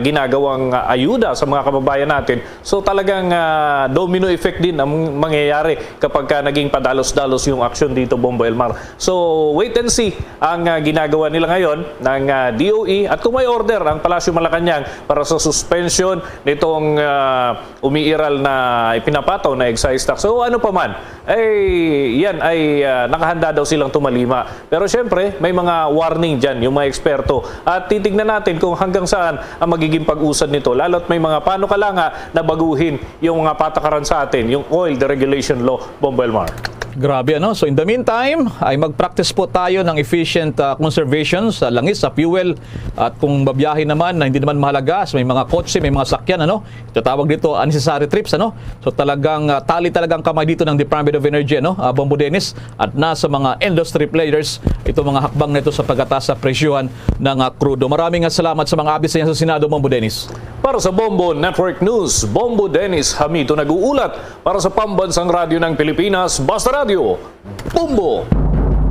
ginagawang, ah, ayuda sa mga kababayan natin. So, talagang, ah, domino effect din ang mangyayari kapag ka naging padalos-dalos yung aksyon dito, Bombo Elmar. So, wait and see ang, ah, ginagawa nila ngayon ng, ah, D O E, at kung may order ang Palasyo Malacañang para sa suspension nitong, ah, umiiral na ipinapataw na excise tax o ano pa man, eh, yan ay, ah, nakahanda daw silang tumalima. Pero siyempre, may mga warning dyan yung mga eksperto. At titignan natin kung hanggang saan ang magiging pag-usad nito. Lalo't may mga panukalanga na baguhin yung mga patakaran sa atin, yung oil deregulation law, Bombo Elmar. Grabe, ano? So, in the meantime, ay mag-practice po tayo ng efficient, ah, conservation sa langis, sa fuel. At kung babiyahe naman na hindi naman mahalaga, so may mga kotse, may mga sakyan, ano? Ito tawag dito unnecessary trips, ano? So, talagang, ah, tali talagang kamay dito ng Department of Energy, ano? Ah, Bombo Dennis, at nasa mga industry players itong mga hakbang na ito sa pagtaas sa presyohan ng, ah, krudo. Maraming, ah, salamat sa mga abis niya sa Senado, Bombo Dennis. Para sa Bombo Network News, Bombo Dennis Hamito nag-uulat. Para sa Pambansang Radyo ng Pilipinas, Basta Radyo, Bombo!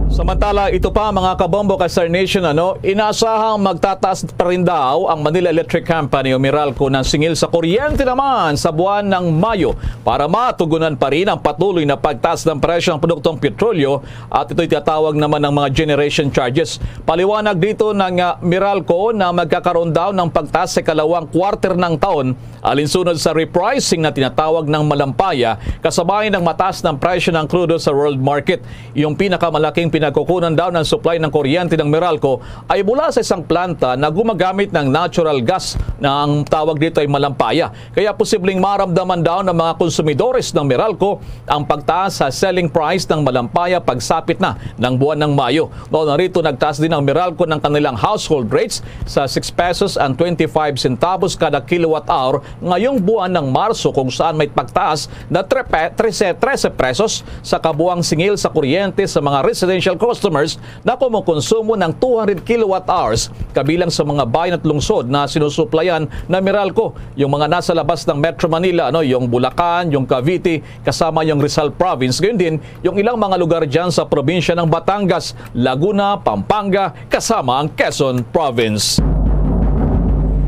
Samantala, ito pa, mga kabombo ka Star Nation, ano, inasahang magtataas pa rin daw ang Manila Electric Company o Meralco ng singil sa kuryente naman sa buwan ng Mayo para matugunan pa rin ang patuloy na pagtaas ng presyo ng produktong petrolyo at ito'y tinatawag naman ng mga generation charges. Paliwanag dito ng, ah, Meralco na magkakaroon daw ng pagtaas sa ikalawang quarter ng taon alinsunod sa repricing na tinatawag ng malampaya kasabay ng mataas ng presyo ng krudo sa world market. Yung pinakamalaking pinagkukunan daw ng supply ng kuryente ng Meralco ay mula sa isang planta na gumagamit ng natural gas na ang tawag dito ay malampaya. Kaya posibleng maramdaman daw ng mga konsumidores ng Meralco ang pagtaas sa selling price ng malampaya pagsapit na ng buwan ng Mayo. Noon narito, nagtaas din ang Meralco ng kanilang household rates sa six pesos and twenty-five centavos kada kilowatt hour ngayong buwan ng Marso, kung saan may pagtaas na trepe-, trese, trese pesos sa kabuang singil sa kuryente sa mga residential customers na kumukonsumo ng two hundred kilowatt hours, kabilang sa mga bayan at lungsod na sinusuplayan ng Meralco, yung mga nasa labas ng Metro Manila, ano, yung Bulacan, yung Cavite, kasama yung Rizal Province, gayon din yung ilang mga lugar dyan sa probinsya ng Batangas, Laguna, Pampanga, kasama ang Quezon Province.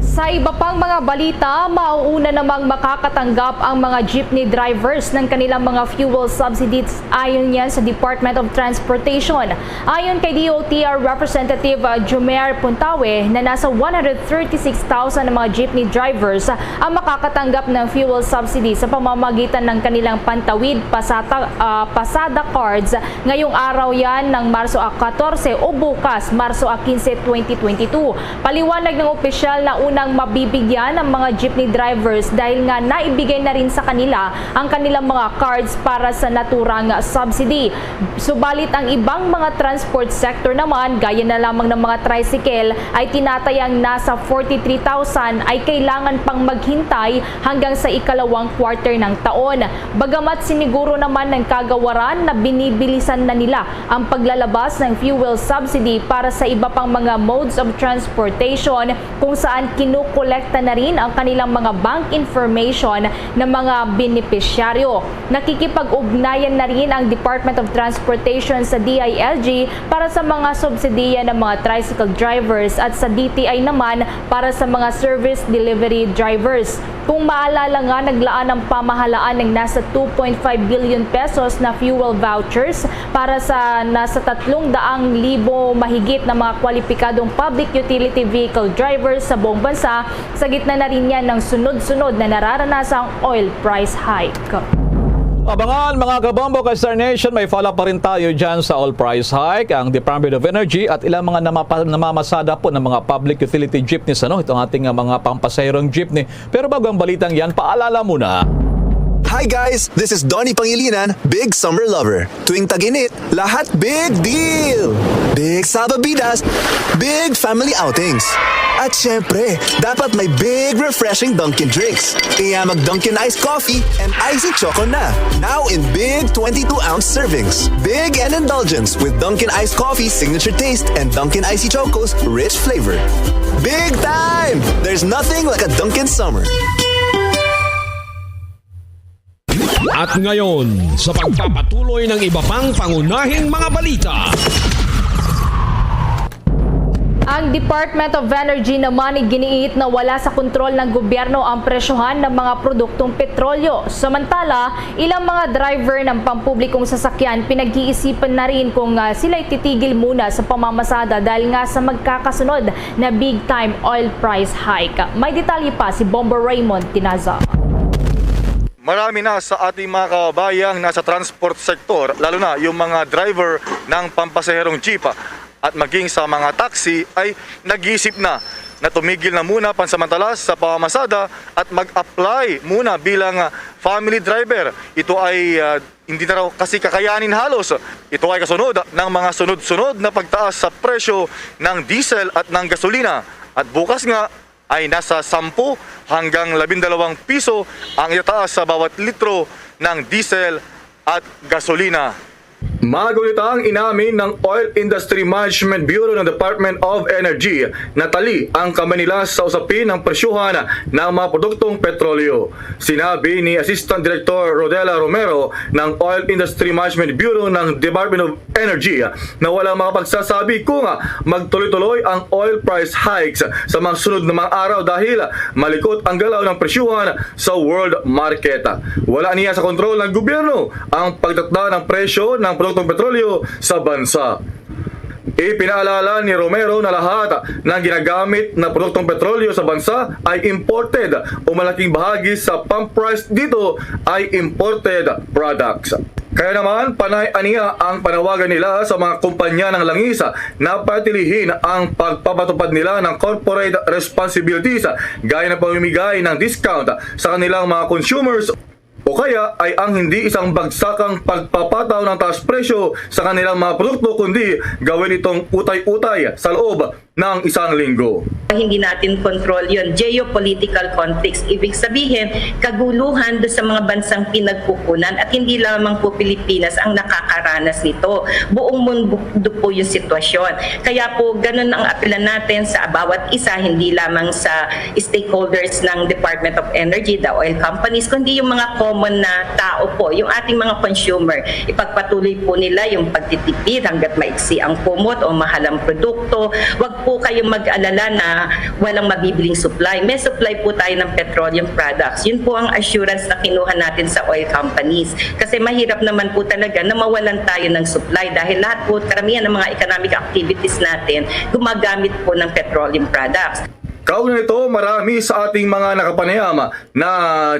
Sa iba pang mga balita, mauuna namang makakatanggap ang mga jeepney drivers ng kanilang mga fuel subsidies, ayon yan sa Department of Transportation. Ayon kay D O T R Representative, uh, Jumer Puntawe, na nasa one hundred thirty-six thousand ang mga jeepney drivers ang makakatanggap ng fuel subsidy sa pamamagitan ng kanilang Pantawid Pasata, ah, Pasada cards ngayong araw yan ng Marso a katorse o bukas, Marso a kinse, twenty twenty-two. Paliwanag ng opisyal na unang mabibigyan ang mga jeepney drivers dahil nga naibigay na rin sa kanila ang kanilang mga cards para sa naturang subsidy. Subalit ang ibang mga transport sector naman, gaya na lamang ng mga tricycle, ay tinatayang nasa forty-three thousand ay kailangan pang maghintay hanggang sa ikalawang quarter ng taon. Bagamat siniguro naman ng kagawaran na binibilisan na nila ang paglalabas ng fuel subsidy para sa iba pang mga modes of transportation kung saan kinukolekta na rin ang kanilang mga bank information ng mga benepisyaryo. Nakikipag-ugnayan na rin ang Department of Transportation sa D I L G para sa mga subsidiya ng mga tricycle drivers at sa D T I naman para sa mga service delivery drivers. Kung maalala nga, naglaan ang pamahalaan ng nasa two point five billion pesos na fuel vouchers para sa nasa tatlong daang libo mahigit na mga kwalipikadong public utility vehicle drivers sa buong bansa, sa gitna na rin yan ng sunod-sunod na nararanasang oil price hike. Abangan, mga kabombo ka Star Nation, may follow pa rin tayo dyan sa oil price hike, ang Department of Energy at ilang mga namapa-, namamasada po ng mga public utility jeepneys, ano? Itong ating, ah, mga pampasaherong jeepney. Pero bago ang balitang yan, paalala muna. Hi guys, this is Donnie Pangilinan, big summer lover. Tuwing tag-init, lahat big deal! Big salbabidas, big family outings. At syempre, dapat may big refreshing Dunkin' drinks. Kaya mag Dunkin' Ice Coffee and Icy Choco na. Now in big twenty-two ounce servings. Big and indulgence with Dunkin' Ice Coffee signature taste and Dunkin' Icy Choco's rich flavor. Big time! There's nothing like a Dunkin' summer. At ngayon, sa pagpapatuloy ng iba pang pangunahing mga balita. Ang Department of Energy naman ay giniit na wala sa kontrol ng gobyerno ang presyohan ng mga produktong petrolyo. Samantala, ilang mga driver ng pampublikong sasakyan pinag-iisipan na rin kung, ah, sila'y titigil muna sa pamamasada dahil nga sa magkakasunod na big time oil price hike. May detalye pa si Bombo Raymond Tinaza. Marami na sa ating mga kababayang nasa transport sector, lalo na yung mga driver ng pampasaherong jeep at maging sa mga taxi, ay nag-iisip na na tumigil na muna pansamantala sa pamamasada at mag-apply muna bilang, ah, family driver. Ito ay, ah, hindi na raw kasi kakayanin halos. Ito ay kasunod ng mga sunod-sunod na pagtaas sa presyo ng diesel at ng gasolina. At bukas nga, ay nasa sampu hanggang labindalawang piso ang itataas sa bawat litro ng diesel at gasolina. Magunit ang inamin ng Oil Industry Management Bureau ng Department of Energy na tali ang kamay nila sa usapin ng presyuhan ng mga produktong petrolyo. Sinabi ni Assistant Director Rodela Romero ng Oil Industry Management Bureau ng Department of Energy na walang makapagsasabi kung magtuloy-tuloy ang oil price hikes sa mga sunod na mga araw dahil malikot ang galaw ng presyuhan sa world market. Wala niya sa kontrol ng gobyerno ang pagtakda ng presyo ng produktong petrolyo sa bansa. Ipinaalala ni Romero na lahat ng ginagamit na produktong petrolyo sa bansa ay imported o malaking bahagi sa pump price dito ay imported products. Kaya naman, panay aniya ang panawagan nila sa mga kumpanya ng langis na patilihin ang pagpapatupad nila ng corporate responsibilities gaya ng pamimigay ng discount sa kanilang mga consumers o kaya ay ang hindi isang bagsakang pagpapataw ng taas presyo sa kanilang mga produkto, kundi gawin itong utay-utay sa loob ng isang linggo. Hindi natin control yon. Geopolitical conflicts, ibig sabihin, kaguluhan do sa mga bansang pinagkukunan, at hindi lamang po Pilipinas ang nakakaranas nito. Buong mundo po yung sitwasyon. Kaya po, ganun ang apelan natin sa bawat isa, hindi lamang sa stakeholders ng Department of Energy, the oil companies, kundi yung mga common na tao po, yung ating mga consumer. Ipagpatuloy po nila yung pagtitipid hanggat maiksi ang kumot o mahal ang produkto. Wag po kayong mag-alala na walang mabibiling supply. May supply po tayo ng petroleum products. Yun po ang assurance na kinuha natin sa oil companies. Kasi mahirap naman po talaga na mawalan tayo ng supply dahil lahat po, karamihan ng mga economic activities natin, gumagamit po ng petroleum products. Kaugnay nito, marami sa ating mga nakapanayam na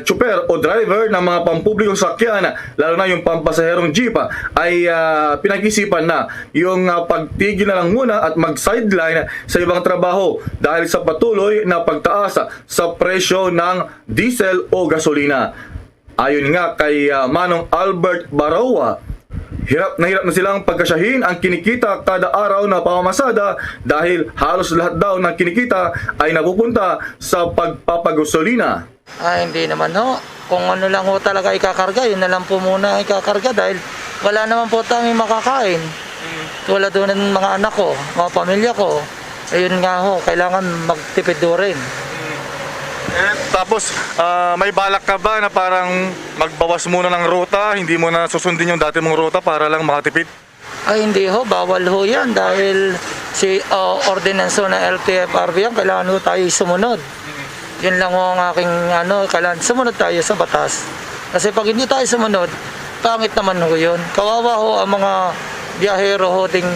tsuper o driver ng mga pampublikong sakyan, lalo na yung pampasaherong jeep, ay ah, pinag-isipan na yung ah, pagtigil na lang muna at mag-sideline sa ibang trabaho dahil sa patuloy na pagtaas sa presyo ng diesel o gasolina. Ayon nga kay ah, Manong Albert Barawa, hirap na hirap na silang pagkasyahin ang kinikita kada araw na pamamasada dahil halos lahat daw ng kinikita ay napupunta sa pagpapagasolina. Ah, hindi naman ho. Kung ano lang ho talaga ikakarga, yun na lang po muna ikakarga dahil wala naman po tayong makakain. Wala doon ang mga anak ko, mga pamilya ko. Ayun nga ho, kailangan magtipid ho rin. Eh, tapos, ah, may balak ka ba na parang magbawas muna ng ruta, hindi mo na susundin yung dati mong ruta para lang makatipid? Ay, hindi ho, bawal ho yan dahil si uh, ordinance ho ng L T F R B yan, kailangan ho tayo sumunod. Yun lang ho ang aking ano, kailangan sumunod tayo sa batas. Kasi pag hindi tayo sumunod, pangit naman ho yun. Kawawa ho ang mga biyahero ho ding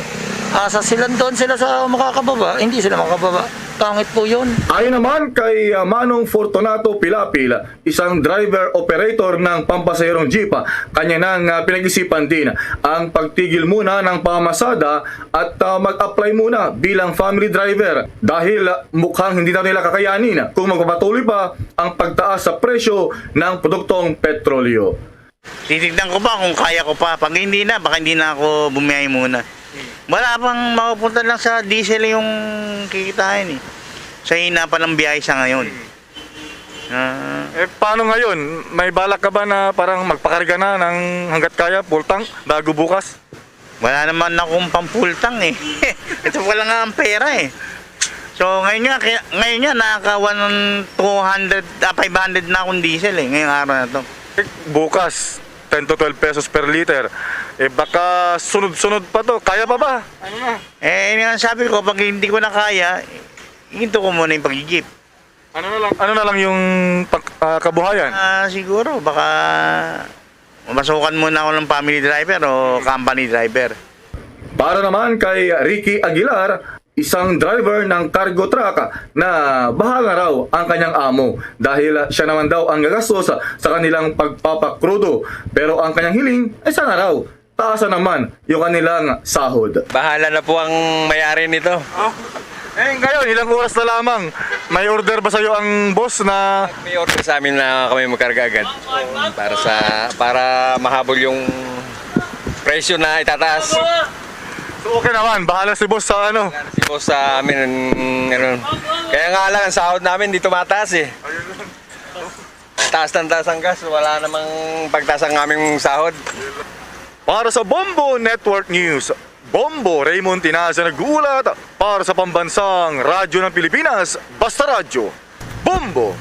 asa sila doon sila sa makakababa, hindi sila makababa. Pangit po yun. Ayon naman kay ah, Manong Fortunato Pilapil, isang driver operator ng pampasaherong jeep, kanya nang ah, pinag-isipan din ang pagtigil muna ng pamamasada at ah, mag-apply muna bilang family driver dahil ah, mukhang hindi na nila kakayanin kung magpapatuloy pa ang pagtaas sa presyo ng produktong petrolyo. Titignan ko pa kung kaya ko pa. Pag hindi na, baka hindi na ako bumiyahe muna. Wala pang mapupunta lang sa diesel yung kikitain eh. Sa hina pa ng biyahe sa ngayon. Ah, Eh, paano ngayon? May balak ka ba na parang magpakarga na ng hanggat kaya, full tank, bago bukas? Wala naman akong pampultang eh. Ito pa lang nga ang pera eh. So ngayon nga, kaya, ngayon nga nakaka one two hundred, ah, five hundred na akong diesel eh, ngayong araw na to. Bukas, ten to twelve pesos per liter. Eh, baka sunod-sunod pa to. Kaya pa ba? Eh, yun nga sabi ko, pag hindi ko na kaya, hinto ko muna yung pag-jeep. Ano na lang, ano na lang yung pag, ah, kabuhayan? Ah, siguro, baka mamasukan muna ako ng family driver o company driver. Para naman kay Ricky Aguilar, isang driver ng cargo truck, na bahala raw ang kanyang amo dahil siya naman daw ang gagastos sa kanilang pagpapakrudo. Pero ang kanyang hiling ay sana raw taasan naman yung kanilang sahod. Bahala na po ang may-ari nito. Eh, ngayon, ilang oras na lamang? May order ba sa'yo ang boss na May order sa amin na kami magkarga agad para sa para mahabol yung presyo na itataas. So, okay naman, bahala si boss sa ano? Si boss sa amin, ano, kaya nga lang ang sahod namin di tumataas eh. Taas ng taas ang gas, wala namang pagtaas ang aming sahod. Para sa Bombo Network News, Bombo Raymond Tinaza nag-uulat. Para sa pambansang Radyo ng Pilipinas, Basta Radyo, Bombo!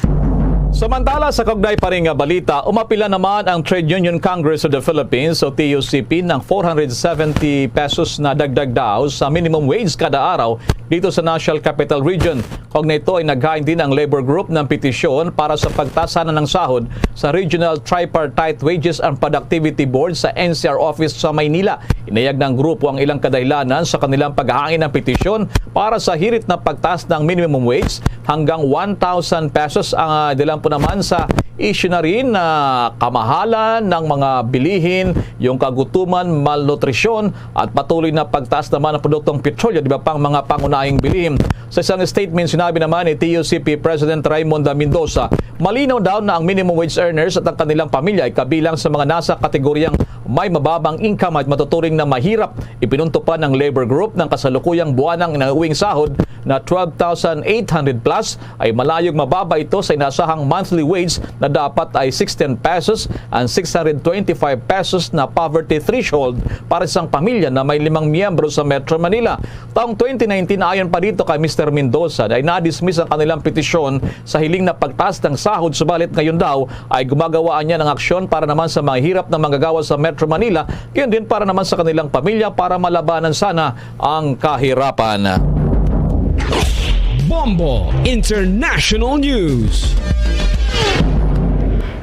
Samantala, sa kaugnay pa rin nga balita, umapila naman ang Trade Union Congress of the Philippines o T U C P ng four hundred seventy pesos na dagdag daw sa minimum wage kada araw dito sa National Capital Region. Kaugnay ito ay naghain din ang labor group ng petisyon para sa pagtaas sana ng sahod sa Regional Tripartite Wages and Productivity Board sa N C R office sa Maynila. Inayag ng grupo ang ilang kadahilanan sa kanilang paghain ng petisyon para sa hirit na pagtaas ng minimum wage hanggang one thousand pesos. Ang, ah, dahilan po naman sa issue na rin na kamahalan ng mga bilihin, yung kagutuman, malnutrisyon, at patuloy na pagtaas naman ng produktong petrolyo, di ba, pang mga pangunahing bilihin. Sa isang statement, sinabi naman ni T U C P President Raymonda Mendoza, malinaw daw na ang minimum wage earners at ang kanilang pamilya ay kabilang sa mga nasa kategoryang may mababang income at matuturing na mahirap. Ipinunto pa ng labor group ng kasalukuyang buwanang nauwing sahod na twelve thousand eight hundred plus ay malayog mababa ito sa inasahang monthly wage na dapat ay sixteen pesos and six hundred twenty-five pesos na poverty threshold para sa isang pamilya na may limang miyembro sa Metro Manila. Taong twenty nineteen, ayon pa dito kay Mister Mendoza, ay na-dismiss ang kanilang petisyon sa hiling na pagtaas ng sahod, subalit ngayon daw ay gumagawa niya ng aksyon para naman sa mahihirap na manggagawa sa Metro Manila, gayon din para naman sa kanilang pamilya para malabanan sana ang kahirapan. Bombo International News.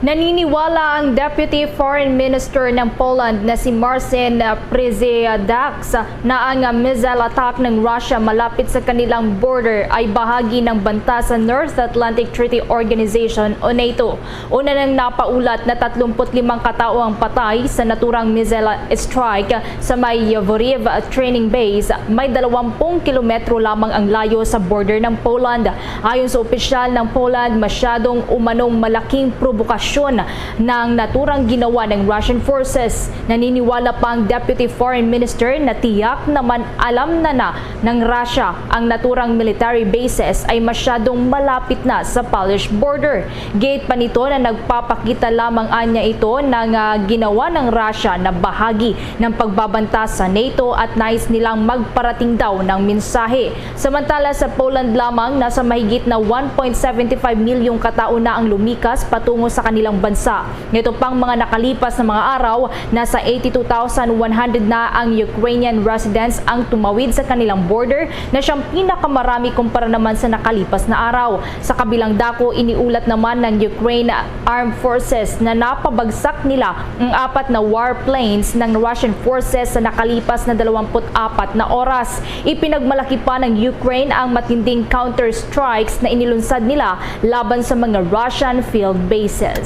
Naniniwala ang Deputy Foreign Minister ng Poland na si Marcin Przejac na ang missile attack ng Russia malapit sa kanilang border ay bahagi ng banta sa North Atlantic Treaty Organization o NATO. Una nang napaulat na tatlumpu't limang katao ang patay sa naturang missile strike sa may Voriv training base. May dalawampung kilometro lamang ang layo sa border ng Poland. Ayon sa opisyal ng Poland, masyadong umanong malaking probokasyon ng naturang ginawa ng Russian forces. Naniniwala pa ang Deputy Foreign Minister na tiyak naman alam na na ng Russia ang naturang military bases ay masyadong malapit na sa Polish border. Giit pa nito na nagpapakita lamang anya ito ng, ah, ginawa ng Russia na bahagi ng pagbabanta sa NATO at nais nilang magparating daw ng mensahe. Samantala, sa Poland lamang, nasa mahigit na one point seven five milyong katao na ang lumikas patungo sa kanilang bansa. Nito pang mga nakalipas na mga araw, nasa eighty-two thousand one hundred na ang Ukrainian residents ang tumawid sa kanilang border, na siyang pinakamarami kumpara naman sa nakalipas na araw. Sa kabilang dako, iniulat naman ng Ukraine Armed Forces na napabagsak nila ang apat na warplanes ng Russian forces sa nakalipas na dalawampu't apat na oras. Ipinagmalaki pa ng Ukraine ang matinding counter strikes na inilunsad nila laban sa mga Russian field bases.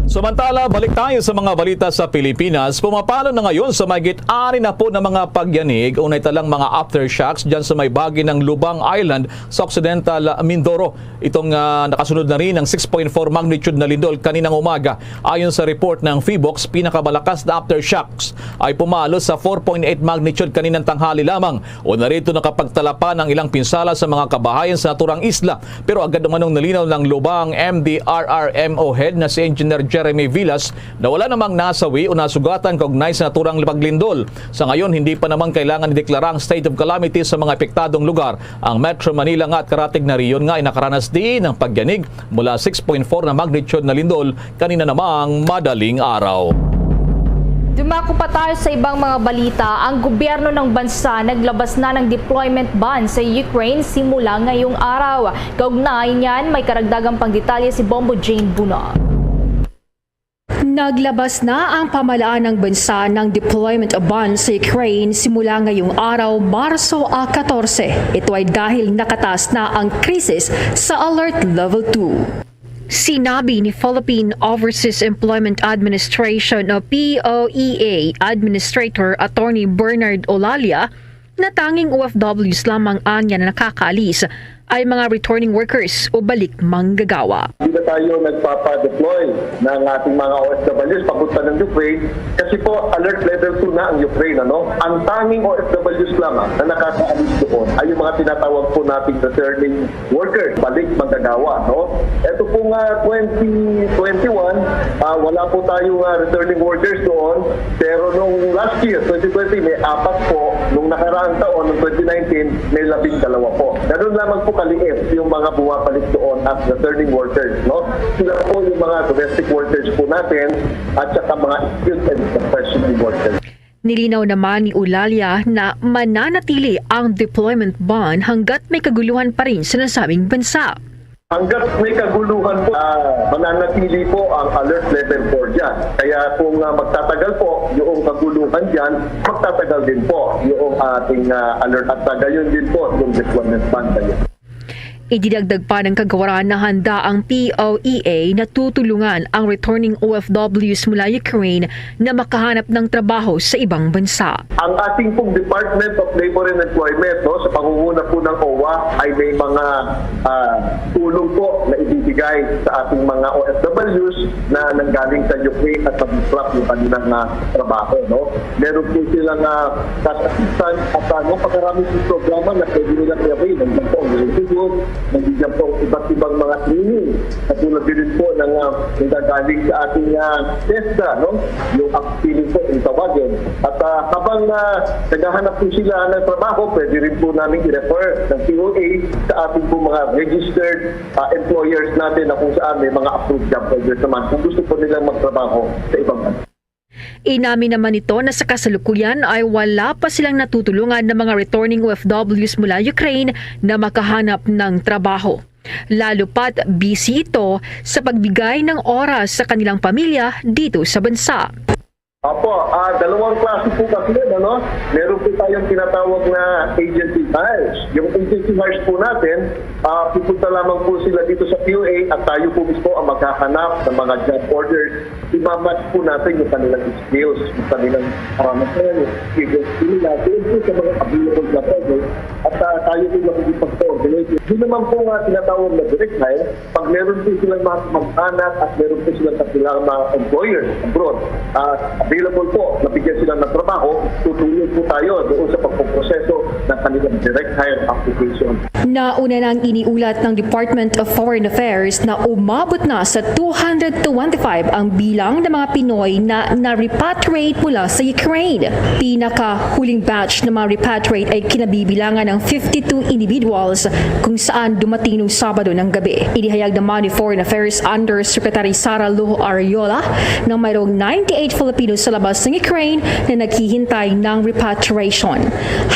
Samantala, balik tayo sa mga balita sa Pilipinas. Pumapalo na ngayon sa mahigit ani na po na mga pagyanig o naitalang mga aftershocks dyan sa may bahagi ng Lubang Island sa Occidental Mindoro. Itong, ah, nakasunod na rin ang six point four magnitude na lindol kaninang umaga. Ayon sa report ng PHIVOLCS, pinakamalakas na aftershocks ay pumalo sa four point eight magnitude kaninang tanghali lamang. O narito nakapagtalapa ng ilang pinsala sa mga kabahayan sa naturang isla. Pero agad umanong nilinaw ng Lubang M D R R M O head na si Engineer Jeremy Villas na wala namang nasawi o nasugatan kaugnay sa naturang paglindol. Sa ngayon, hindi pa naman kailangan ideklara ang state of calamity sa mga apektadong lugar. Ang Metro Manila nga at karatig na rehiyon nga ay nakaranas din ng pagyanig mula six point four na magnitude na lindol kanina namang madaling araw. Dumako pa tayo sa ibang mga balita. Ang gobyerno ng bansa naglabas na ng deployment ban sa Ukraine simula ngayong araw. Kaugnay niyan, may karagdagang pangdetalye si Bombo Jane Buno. Naglabas na ang pamahalaan ng bansa ng deployment ban sa Ukraine simula ngayong araw, Marso a katorse. Ito ay dahil nakataas na ang krisis sa Alert Level two. Sinabi ni Philippine Overseas Employment Administration o P O E A Administrator Attorney Bernard Olalia na tanging O F Ws lamang anya na nakakaalis ay mga returning workers o balik manggagawa. Hindi na tayo nagpapa-deploy ng ating mga O F Ws papunta ng Ukraine kasi Kasi po, alert level two na ang Ukraine, ano? Ang tanging O F Ws lamang na nakakaalis doon ay yung mga tinatawag po nating returning workers, balik manggagawa, no? Ito po nga twenty twenty-one, ah, wala po tayo nga returning workers doon, pero nung last year, twenty twenty, may apat po, nung nakaraang taon, nung twenty nineteen, may labing dalawa po. Ganun lamang po kaliit yung mga bumabalik doon as returning workers, no? Sila po yung mga domestic workers po natin at saka mga skilled and professional workers. Nilinaw naman ni Eulalia na mananatili ang deployment ban hanggat may kaguluhan pa rin sa nasabing bansa. Hanggat may kaguluhan po, ah, mananatili po ang alert level four dyan. Kaya kung, ah, magtatagal po yung kaguluhan dyan, magtatagal din po yung ating, ah, alert. At, ah, gayon din po yung deployment ban. Idinagdag pa ng kagawaran na handa ang P O E A na tutulungan ang returning O F Ws mula Ukraine na makahanap ng trabaho sa ibang bansa. Ang ating pong Department of Labor and Employment, no, sa pangunguna po ng O W A, ay may mga, ah, tulong po na ibibigay sa ating mga O F Ws na nanggaling sa Ukraine at mag-disrupt yung kanilang, ah, trabaho, no? Meron po silang, ah, cash assistance at, ah, napakaraming programa na pwede nilang i-avail. Nandiyan po ang livelihood, nandiyan po ang iba't ibang mga training. Katulad din po ng, ah, nanggagaling sa ating, ah, TESDA, no? Yung upskilling po kung tawagin. At, ah, habang, ah, naghahanap po sila ng trabaho, pwede rin po namin i-refer ng P O A sa ating po mga registered, ah, employers natin na kung saan may mga approved job holders naman kung gusto po nilang magtrabaho sa ibang bansa. Inamin naman nito na sa kasalukuyan ay wala pa silang natutulungan ng mga returning O F Ws mula Ukraine na makahanap ng trabaho. Lalo pa't busy ito sa pagbigay ng oras sa kanilang pamilya dito sa bansa. Opo, ah, dalawang klase po kasi yun, ano? Meron po tayong tinatawag na agency hires. Yung agency hires po natin, ah, pupunta lamang po sila dito sa P O A at tayo po mismo ang maghahanap ng mga job orders. Imamatch po natin yung kanilang skills, yung kanilang karanasan, yung experience po nila. Doon po sa mga available na project at, ah, tayo po makikipag-coordinate. Yun naman po nga tinatawag na direct hire. Pag meron po silang mga kamag-anak at meron po silang kakilang mga employers abroad, ah, available po, nabigyan sila ng trabaho, tutulong po tayo doon sa pagpoproseso ng kanilang direct hire application. Nauna nang iniulat ng Department of Foreign Affairs na umabot na sa two hundred twenty-five ang bilang ng mga Pinoy na na-repatriate mula sa Ukraine. Pinakahuling batch ng mga repatriate ay kinabibilangan ng fifty-two individuals, kung saan dumating nung Sabado ng gabi. Inihayag naman ni Foreign Affairs Undersecretary Sara Luho Arriola na mayroong ninety-eight Filipinos sa labas ng Ukraine na naghihintay ng repatriation,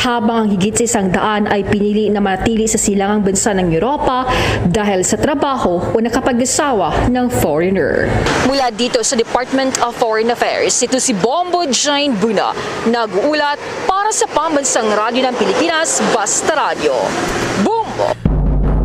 habang ang higit sa isang daan ay pinili na manatili sa silangang bansa ng Europa dahil sa trabaho o nakapag-asawa ng foreigner. Mula dito sa Department of Foreign Affairs, ito si Bombo Jane Buna, nag-uulat para sa Pambansang Radyo ng Pilipinas, Basta Radyo. Bombo!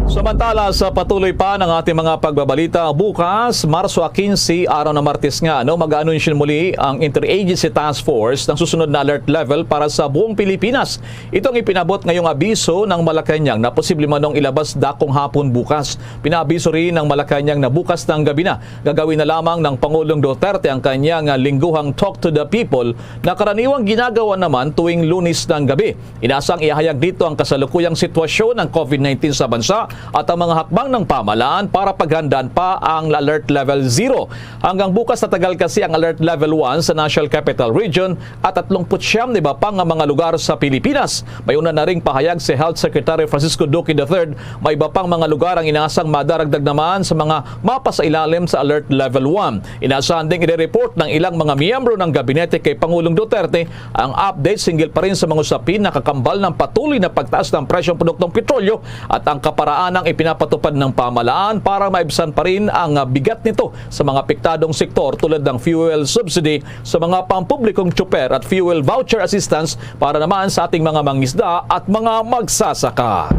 Samantala, sa patuloy pa ng ating mga pagbabalita, bukas, Marso quince, araw na Martes nga, no, mag-aanunsyo muli ang Interagency Task Force ng susunod na alert level para sa buong Pilipinas. Ito ang ipinabot ngayong abiso ng Malacañang na posible manong ilabas dakong hapon bukas. Pinaabiso rin ng Malacañang na bukas ng gabi na gagawin na lamang ng Pangulong Duterte ang kanyang, ah, lingguhang Talk to the People na karaniwang ginagawa naman tuwing Lunes ng gabi. Inasang ihayag dito ang kasalukuyang sitwasyon ng COVID nineteen sa bansa at ang mga hakbang ng pamahalaan para paghandaan pa ang Alert Level Zero. Hanggang bukas, tatagal kasi ang Alert Level One sa National Capital Region at tatlong putsyam na iba pang mga lugar sa Pilipinas. May una na ring pahayag si Health Secretary Francisco Duque the third, may iba pang mga lugar ang inasang madaragdag naman sa mga mapasailalim sa Alert Level One. Inasahan ding ire-report ng ilang mga miyembro ng gabinete kay Pangulong Duterte ang update hinggil pa rin sa mga usapin na kakambal ng patuloy na pagtaas ng presyong produktong petrolyo at ang kaparaanang ipinapatupad ng pamahalaan para maibsan pa rin ang bigat nito sa mga apektadong sektor, tulad ng fuel subsidy sa mga pampublikong tsuper at fuel voucher assistance para naman sa ating mga mangisda at mga magsasaka.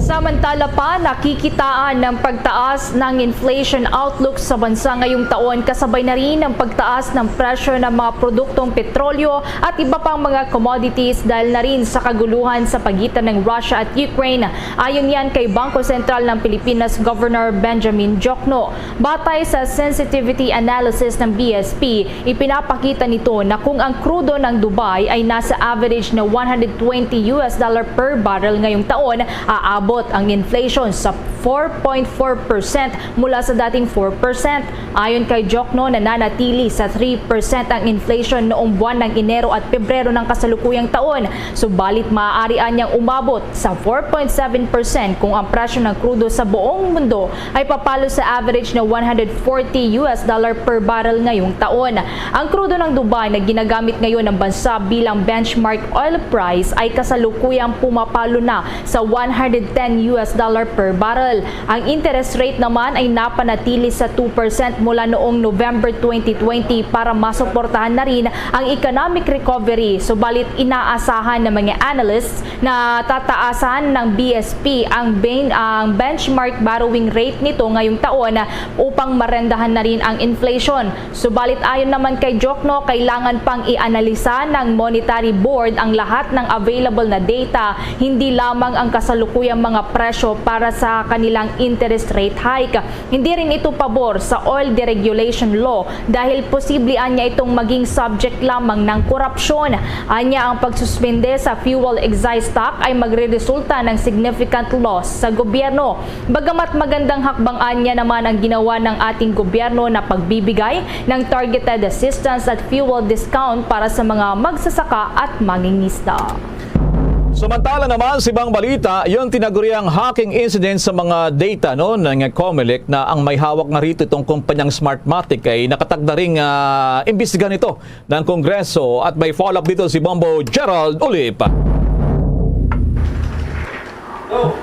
Samantala pa, nakikitaan ng pagtaas ng inflation outlook sa bansa ngayong taon, kasabay na rin ng pagtaas ng presyo ng mga produktong petrolyo at iba pang mga commodities dahil na rin sa kaguluhan sa pagitan ng Russia at Ukraine. Ayon yan kay Bangko Sentral ng Pilipinas Governor Benjamin Diokno. Batay sa sensitivity analysis ng B S P, ipinapakita nito na kung ang krudo ng Dubai ay nasa average na one hundred twenty U S dollar per barrel ngayong taon, aabot ang inflation sa four point four percent mula sa dating four percent. Ayon kay Diokno, nananatili sa three percent ang inflation noong buwan ng Enero at Pebrero ng kasalukuyang taon, subalit maaari anyang umabot sa four point seven percent kung ang presyo ng krudo sa buong mundo ay papalo sa average na one hundred forty U S dollar per barrel ngayong taon. Ang krudo ng Dubai na ginagamit ngayon ng bansa bilang benchmark oil price ay kasalukuyang pumapalo na sa one hundred ten U S dollar per barrel. Ang interest rate naman ay napanatili sa two percent mula noong November twenty twenty para masuportahan na rin ang economic recovery. Subalit, inaasahan ng mga analysts na tataasan ng B S P ang ben-, ang benchmark borrowing rate nito ngayong taon upang marendahan na rin ang inflation. Subalit, ayon naman kay Diokno, kailangan pang ianalisa ng Monetary Board ang lahat ng available na data, hindi lamang ang kasalukuyang mga presyo para sa kanilang interest rate hike. Hindi rin ito pabor sa oil deregulation law dahil posible anya itong maging subject lamang ng korupsyon. Anya, ang pagsuspende sa fuel excise tax ay magreresulta ng significant loss sa gobyerno. Bagamat magandang hakbang anya naman ang ginawa ng ating gobyerno na pagbibigay ng targeted assistance at fuel discount para sa mga magsasaka at mangingisda. Samantala naman, sa ibang balita, yung tinaguriang hacking incident sa mga data, no, ng Comelec, na ang may hawak nga rito, itong kumpanyang Smartmatic, ay nakatagda ring, ah, imbestigahan ito ng Kongreso. At may follow-up dito si Bombo Gerald Ulip.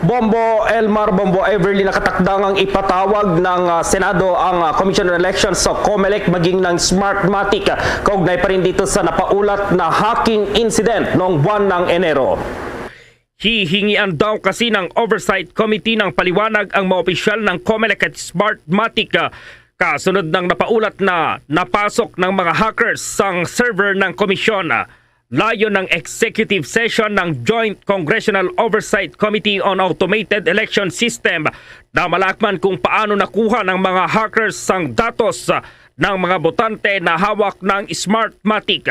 Bombo Elmar, Bombo Everly, nakatakdang ang ipatawag ng, ah, Senado ang, ah, Commission on Elections sa Comelec maging ng Smartmatic, ah, kaugnay pa rin dito sa napaulat na hacking incident noong buwan ng Enero. Hihingian daw kasi ng Oversight Committee ng paliwanag ang mga opisyal ng Comelec at Smartmatic, ah, kasunod ng napaulat na napasok ng mga hackers ang server ng komisyon. Layon ng executive session ng Joint Congressional Oversight Committee on Automated Election System na malaman kung paano nakuha ng mga hackers ang datos ng mga botante na hawak ng Smartmatic.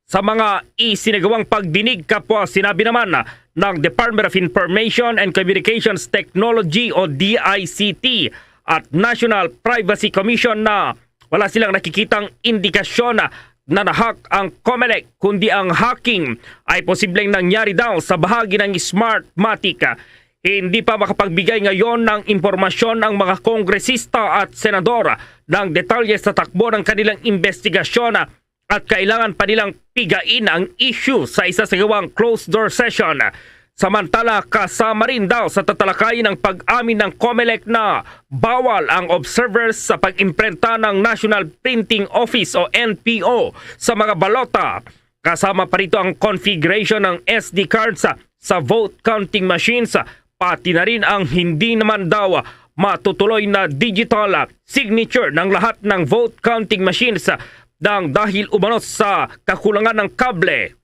Sa mga isinagawang pagdinig, kapwa, sinabi naman ng Department of Information and Communications Technology o D I C T at National Privacy Commission na wala silang nakikitang indikasyon na, na nahack ang Comelec, kundi ang hacking ay posibleng nangyari daw sa bahagi ng Smartmatic. Hindi pa makapagbigay ngayon ng impormasyon ang mga kongresista at senador ng detalye sa takbo ng kanilang investigasyon at kailangan pa nilang pigain ang issue sa isa sa gawang closed-door session. Samantala, kasama rin daw sa tatalakayin ang pag-amin ng Comelec na bawal ang observers sa pag-imprenta ng National Printing Office o N P O sa mga balota. Kasama pa rito ang configuration ng S D cards sa, sa vote counting machines, pati na rin ang hindi naman daw matutuloy na digital signature ng lahat ng vote counting machines nang dahil umano sa kakulangan ng kable.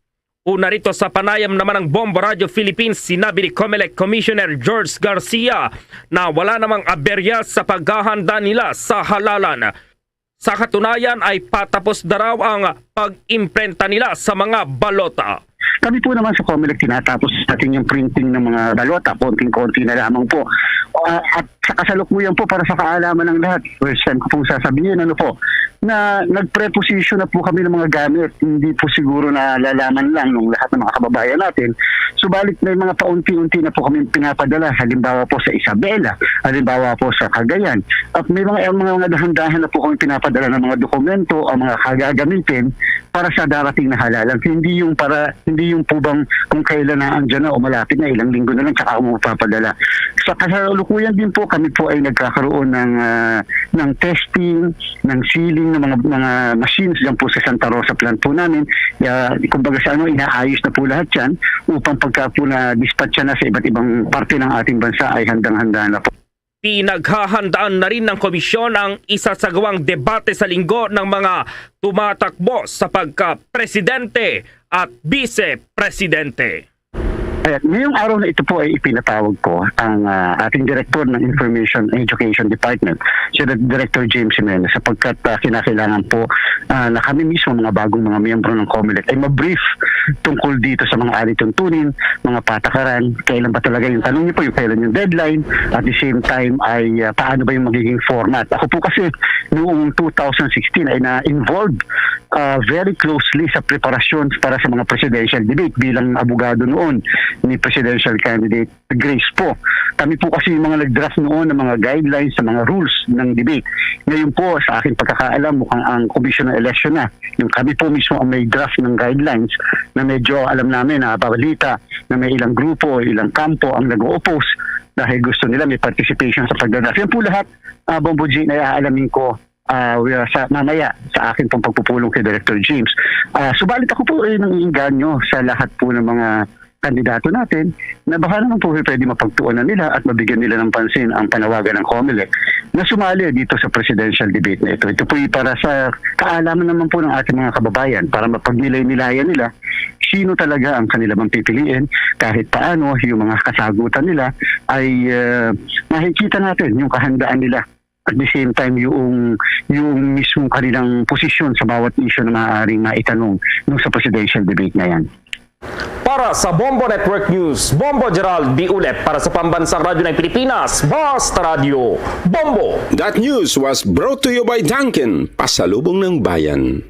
Una rito, sa panayam naman ng Bombo Radio Philippines, sinabi ni Comelec Commissioner George Garcia na wala namang aberya sa paghahanda nila sa halalan. Sa katunayan ay patapos na raw ang pag-imprenta nila sa mga balota. Kami po naman sa Comelec, tinatapos natin yung printing ng mga balota, konting-konti na lamang po. Ah, at sa kasalukuyan po, para sa kaalaman ng lahat, first time ko pong sasabihin, ano po, na nagpreposition na po kami ng mga gamit. Hindi po siguro nalalaman lang ng lahat ng mga kababayan natin. Subalit, may mga paunti-unti na po kami pinapadala. Halimbawa po sa Isabela, halimbawa po sa Cagayan. At may mga, mga, mga dahan-dahan na po kami pinapadala ng mga dokumento, ang mga kagagamitin para sa darating na halalan. Hindi yung para, hindi yung po bang kung kailan na andyan na o malapit na, ilang linggo na lang, tsaka ako magpapadala. Sa kasalukuyan din po, kami po ay nagkakaroon ng, ah, ng testing, ng sealing, ng mga, mga machines dyan po sa Santa Rosa plant po namin. Ah, kumbaga sa ano, inaayos na po lahat yan upang pagka po na-dispatch na sa iba't ibang parte ng ating bansa ay handang-handa na po. Pinaghahandaan na rin ng komisyon ang isasagawang debate sa Linggo ng mga tumatakbo sa pagka-presidente at vice-presidente. At ngayong araw na ito po ay ipinatawag po ang ah, ating Director ng Information and Education Department, si Director James Jimenez, sapagkat ah, kinakailangan po ah, na kami mismo, mga bagong mga miyembro ng COMELEC, ay ma-brief tungkol dito sa mga alituntunin, mga patakaran, kailan ba talaga yung tanong niyo po, yung kailan yung deadline, at the same time ay ah, paano ba yung magiging format. Ako po kasi noong two thousand sixteen ay na-involved ah, very closely sa preparasyon para sa mga presidential debate bilang abogado noon ni presidential candidate Grace po. Kami po kasi yung mga nag-draft noon ng mga guidelines sa mga rules ng debate. Ngayon po, sa aking pagkakaalam, mukhang ang Commission ng Election na. Yung kami po mismo ang may draft ng guidelines na medyo alam namin, nababalita na may ilang grupo, ilang kampo ang nag-o-oppose dahil gusto nila may participation sa pagdadraft. Yan po lahat, uh, Bombo G, na aalamin ko ah, we are sa, mamaya sa akin pong pagpupulong kay Director James. Ah, subalit ako po ay nanginganyo sa lahat po ng mga kandidato natin na baka naman po pwede mapagtuunan nila at mabigyan nila ng pansin ang panawagan ng COMELEC na sumali dito sa presidential debate na ito. Ito po ay para sa kaalaman naman po ng ating mga kababayan para mapagnilay-nilayan nila sino talaga ang kanila bang pipiliin kahit paano yung mga kasagutan nila ay uh, makikita natin yung kahandaan nila at the same time yung yung mismong kanilang posisyon sa bawat issue na maaaring maitanong nung sa presidential debate na yan. Para sa Bombo Network News, Bombo Gerald Diulep para sa Pambansang Radyo ng Pilipinas, Basta Radyo, Bombo! That news was brought to you by Dunkin, pasalubong ng bayan.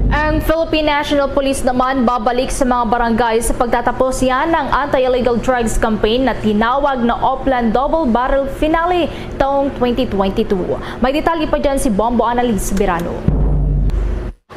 Ang Philippine National Police naman babalik sa mga barangay sa pagtatapos yan ng anti-illegal drugs campaign na tinawag na Oplan Double Barrel Finale taong twenty twenty-two. May detalye pa dyan si Bombo Annalise Birano.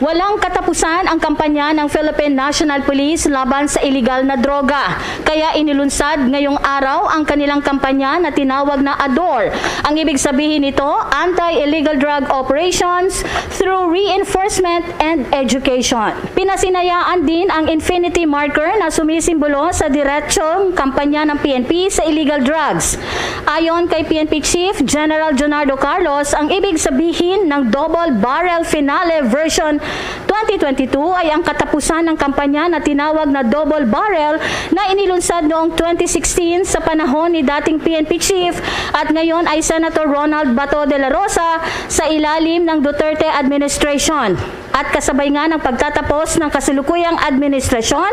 Walang katapusan ang kampanya ng Philippine National Police laban sa iligal na droga. Kaya inilunsad ngayong araw ang kanilang kampanya na tinawag na ADOR. Ang ibig sabihin nito, Anti-Illegal Drug Operations through Reinforcement and Education. Pinasinayaan din ang infinity marker na sumisimbolo sa diretsong kampanya ng P N P sa illegal drugs. Ayon kay P N P Chief General Junardo Carlos, ang ibig sabihin ng Double Barrel Finale version twenty twenty-two ay ang katapusan ng kampanya na tinawag na Double Barrel na inilunsad noong twenty sixteen sa panahon ni dating P N P Chief at ngayon ay Senator Ronald Bato de la Rosa sa ilalim ng Duterte administration. At kasabay nga ng pagtatapos ng kasalukuyang administrasyon,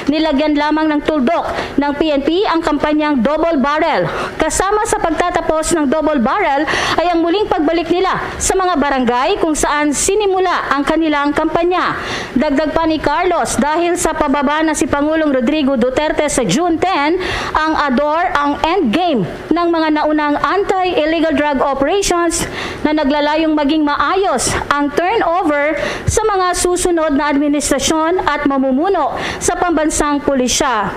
nilagyan lamang ng tuldok ng P N P ang kampanyang Double Barrel. Kasama sa pagtatapos ng Double Barrel ay ang muling pagbalik nila sa mga barangay kung saan sinimula ang kanilang kampanya. Dagdag pa ni Carlos, dahil sa pababa na si Pangulong Rodrigo Duterte sa June ten, ang ADOR ang endgame ng mga naunang anti-illegal drug operations na naglalayong maging maayos ang turnover sa mga susunod na administrasyon at mamumuno sa pambansang pulisya.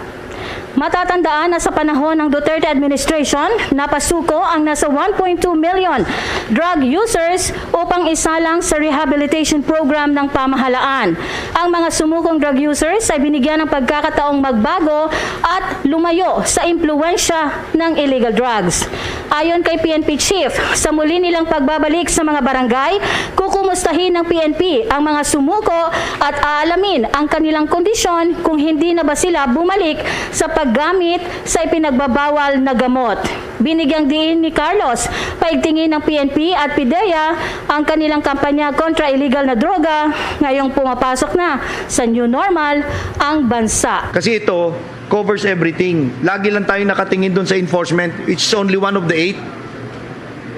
Matatandaan na sa panahon ng Duterte administration, napasuko ang nasa one point two million drug users upang isalang sa rehabilitation program ng pamahalaan. Ang mga sumukong drug users ay binigyan ng pagkakataong magbago at lumayo sa impluwensya ng illegal drugs. Ayon kay P N P Chief, sa muli nilang pagbabalik sa mga barangay, kukumustahin ng P N P ang mga sumuko at aalamin ang kanilang kondisyon kung hindi na ba sila bumalik sa paggamit sa ipinagbabawal na gamot. Binigyang diin ni Carlos, paigtingin ng P N P at PDEA ang kanilang kampanya kontra illegal na droga ngayong pumapasok na sa new normal ang bansa. Kasi ito covers everything. Lagi lang tayo nakatingin doon sa enforcement, which is only one of the eight.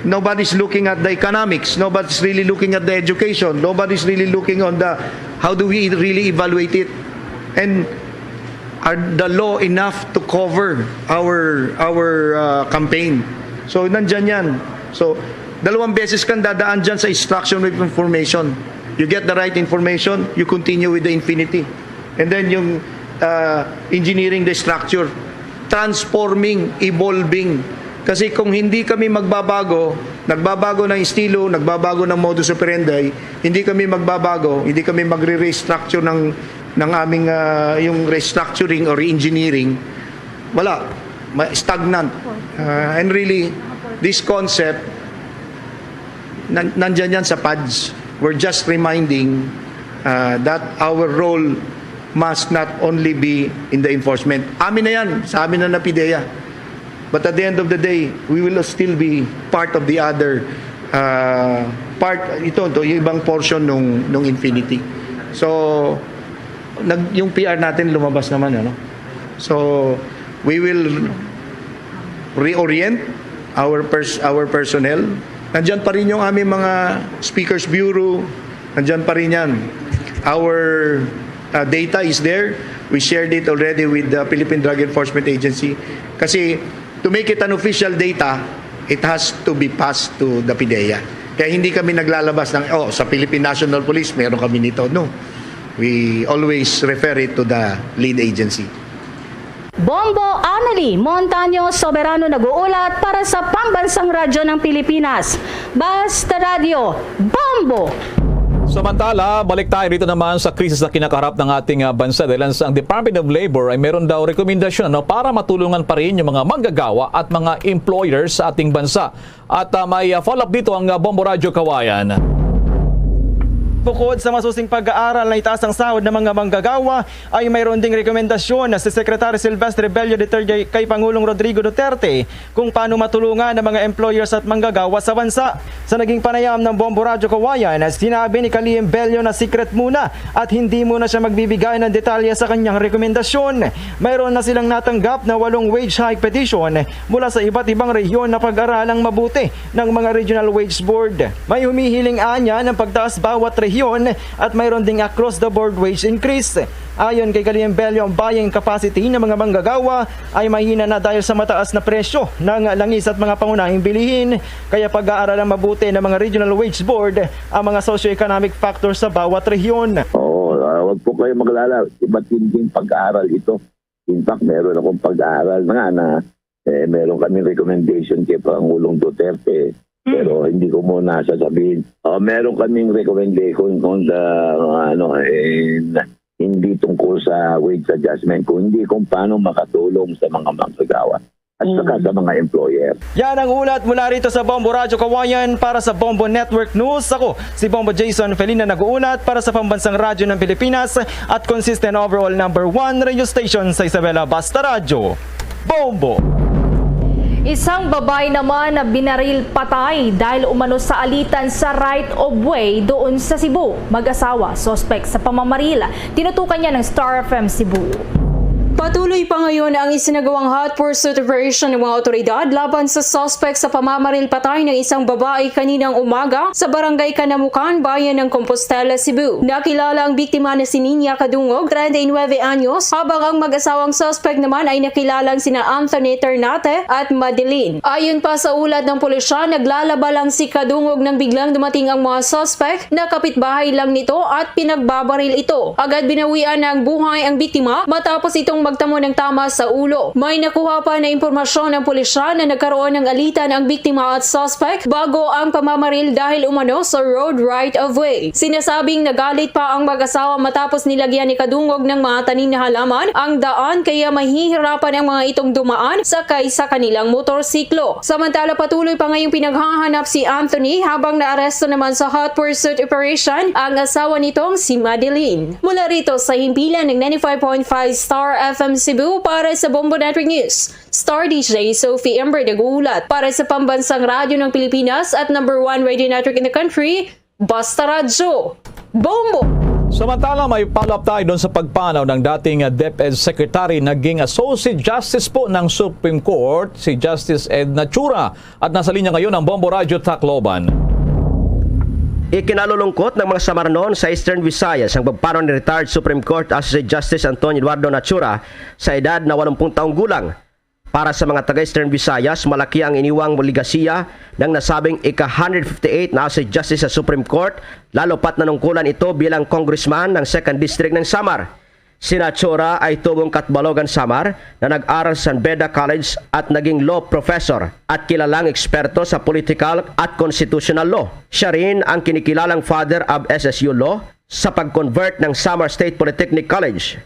Nobody's looking at the economics. Nobody's really looking at the education. Nobody's really looking on the how do we really evaluate it. And are the law enough to cover our our uh, campaign? So nandyan yan. So dalawang beses kang dadaan dyan sa instruction with information. You get the right information, you continue with the infinity. And then yung uh, engineering the structure, transforming, evolving Kasi kung hindi kami magbabago, nagbabago ng estilo, nagbabago ng modus operandi, hindi kami magbabago, hindi kami magre-restructure ng, ng aming, ah, yung restructuring or engineering, wala. Ma-, stagnant. Ah, and really, this concept, nan-, nandyan yan sa pads. We're just reminding, ah, that our role must not only be in the enforcement. Amin na yan, sa amin na na PDEA. But at the end of the day, we will still be part of the other, ah, part, ito, ito, yung ibang portion nung, nung Infinity. So, nag-, yung P R natin lumabas naman, ano? So, we will reorient our pers-, our personnel. Nandiyan pa rin yung aming mga speakers bureau. Nandiyan pa rin yan. Our, uh, data is there. We shared it already with the Philippine Drug Enforcement Agency. Kasi to make it an official data, it has to be passed to the PDEA. Kaya hindi kami naglalabas ng, "Oh, sa Philippine National Police, meron kami nito." No. We always refer it to the lead agency. Bombo Annalie Montaño Soberano nag-uulat para sa Pambansang Radyo ng Pilipinas. Basta Radyo, Bombo! Samantala, balik tayo dito naman sa krisis na kinakaharap ng ating, ah, bansa, dahil sa, ang Department of Labor ay meron daw rekomendasyon, ano, para matulungan pa rin yung mga manggagawa at mga employers sa ating bansa. At, ah, may, ah, follow-up dito ang, ah, Bombo Radyo Kawayan. Bukod sa masusing pag-aaral na itaas ang sahod ng mga manggagawa, ay mayroon ding rekomendasyon na si Secretary Silvestre Bello Duterte kay Pangulong Rodrigo Duterte kung paano matulungan ang mga employers at manggagawa sa bansa. Sa naging panayam ng Bombo Radyo Kawayan, sinabi ni Kalim Bello na secret muna at hindi muna siya magbibigay ng detalye sa kanyang rekomendasyon. Mayroon na silang natanggap na walong wage hike petition mula sa iba't ibang rehiyon na pag-aralang mabuti ng mga Regional Wage Board. May humihiling anya ng pagtaas bawat rehiyon at mayroon ding across-the-board wage increase. Ayon kay Kalim Bello, ang buying capacity ng mga manggagawa ay mahina na dahil sa mataas na presyo ng langis at mga pangunahing bilihin. Kaya pag-aaralang mabuti ng mga Regional Wage Board ang mga socio-economic factors sa bawat rehiyon. Oo, ah, wag po kayo maglala. Iba't hindi pag-aaral ito. In fact, meron akong pag-aaral na nga na, eh, meron kaming recommendation kay Pangulong Duterte. Hmm. Pero hindi ko muna sasabihin. Oh, meron kaming recommendation kung sa, ano, eh, hindi tungkol sa wage adjustment, kundi kung paano makatulong sa mga manggagawa at saka, mm, sa mga employer. Yan ang ulat mula rito sa Bombo Radyo Kawayan. Para sa Bombo Network News, ako si Bombo Jason Felina nag-uulat para sa Pambansang Radyo ng Pilipinas at consistent overall number one radio station sa Isabela, Basta Radyo. Bombo! Isang babae naman na binaril patay dahil umano sa alitan sa right of way doon sa Cebu. Mag-asawa, suspect sa pamamaril. Tinutukan niya ng Star F M Cebu. Patuloy pa ngayon ang isinagawang hot pursuit operation ng mga otoridad laban sa suspect sa pamamaril patay ng isang babae kaninang umaga sa Barangay Kanamukan, Bayan ng Compostela, Cebu. Nakilala ang biktima na si Niña Kadungog, treinta y nueve anyos, habang ang mag-asawang suspect naman ay nakilalang sina Anthony Ternate at Madeline. Ayon pa sa ulat ng pulisya, naglalaba lang si Kadungog nang biglang dumating ang mga suspect na kapitbahay lang nito at pinagbabaril ito. Agad binawian ng buhay ang biktima matapos itong magtamo ng tama sa ulo. May nakuha pa na impormasyon ng pulisya na nagkaroon ng alitan ang biktima at suspect bago ang pamamaril dahil umano sa road right of way. Sinasabing nagalit pa ang mag-asawa matapos nilagyan ni Kadungog ng mga tanim na halaman ang daan, kaya mahihirapan ang mga itong dumaan sakay sa kanilang motorsiklo. Samantala, patuloy pa ngayong pinaghahanap si Anthony habang naaresto naman sa hot pursuit operation ang asawa nitong si Madeline. Mula rito sa himpilan ng ninety-five point five Star F M Cebu, para sa Bombo Network News, Star D J Sophie Ember nag-uulat. Para sa Pambansang Radyo ng Pilipinas at number one radio network in the country, Basta Radyo, Bombo! Samantala, may follow-up tayo doon sa pagpanaw ng dating, ah, DepEd Secretary, naging Associate Justice po ng Supreme Court, si Justice Ed Natura. At nasa linya ngayon ang Bombo Radyo Tacloban. Ikinalulungkot ng mga Samaranon sa Eastern Visayas ang pagpanaw ni retired Supreme Court Associate Justice Antonio Eduardo Natura sa edad na walumpung taong gulang. Para sa mga taga Eastern Visayas, malaki ang iniwang legasiya ng nasabing ika-hundred fifty-eight na Associate Justice sa Supreme Court, lalo pat nanungkulan ito bilang congressman ng Second District ng Samar. Si Nachura ay tubong Catbalogan, Samar, na nag-aral sa Beda College at naging law professor at kilalang eksperto sa political at constitutional law. Siya rin ang kinikilalang Father of S S U Law sa pag-convert ng Samar State Polytechnic College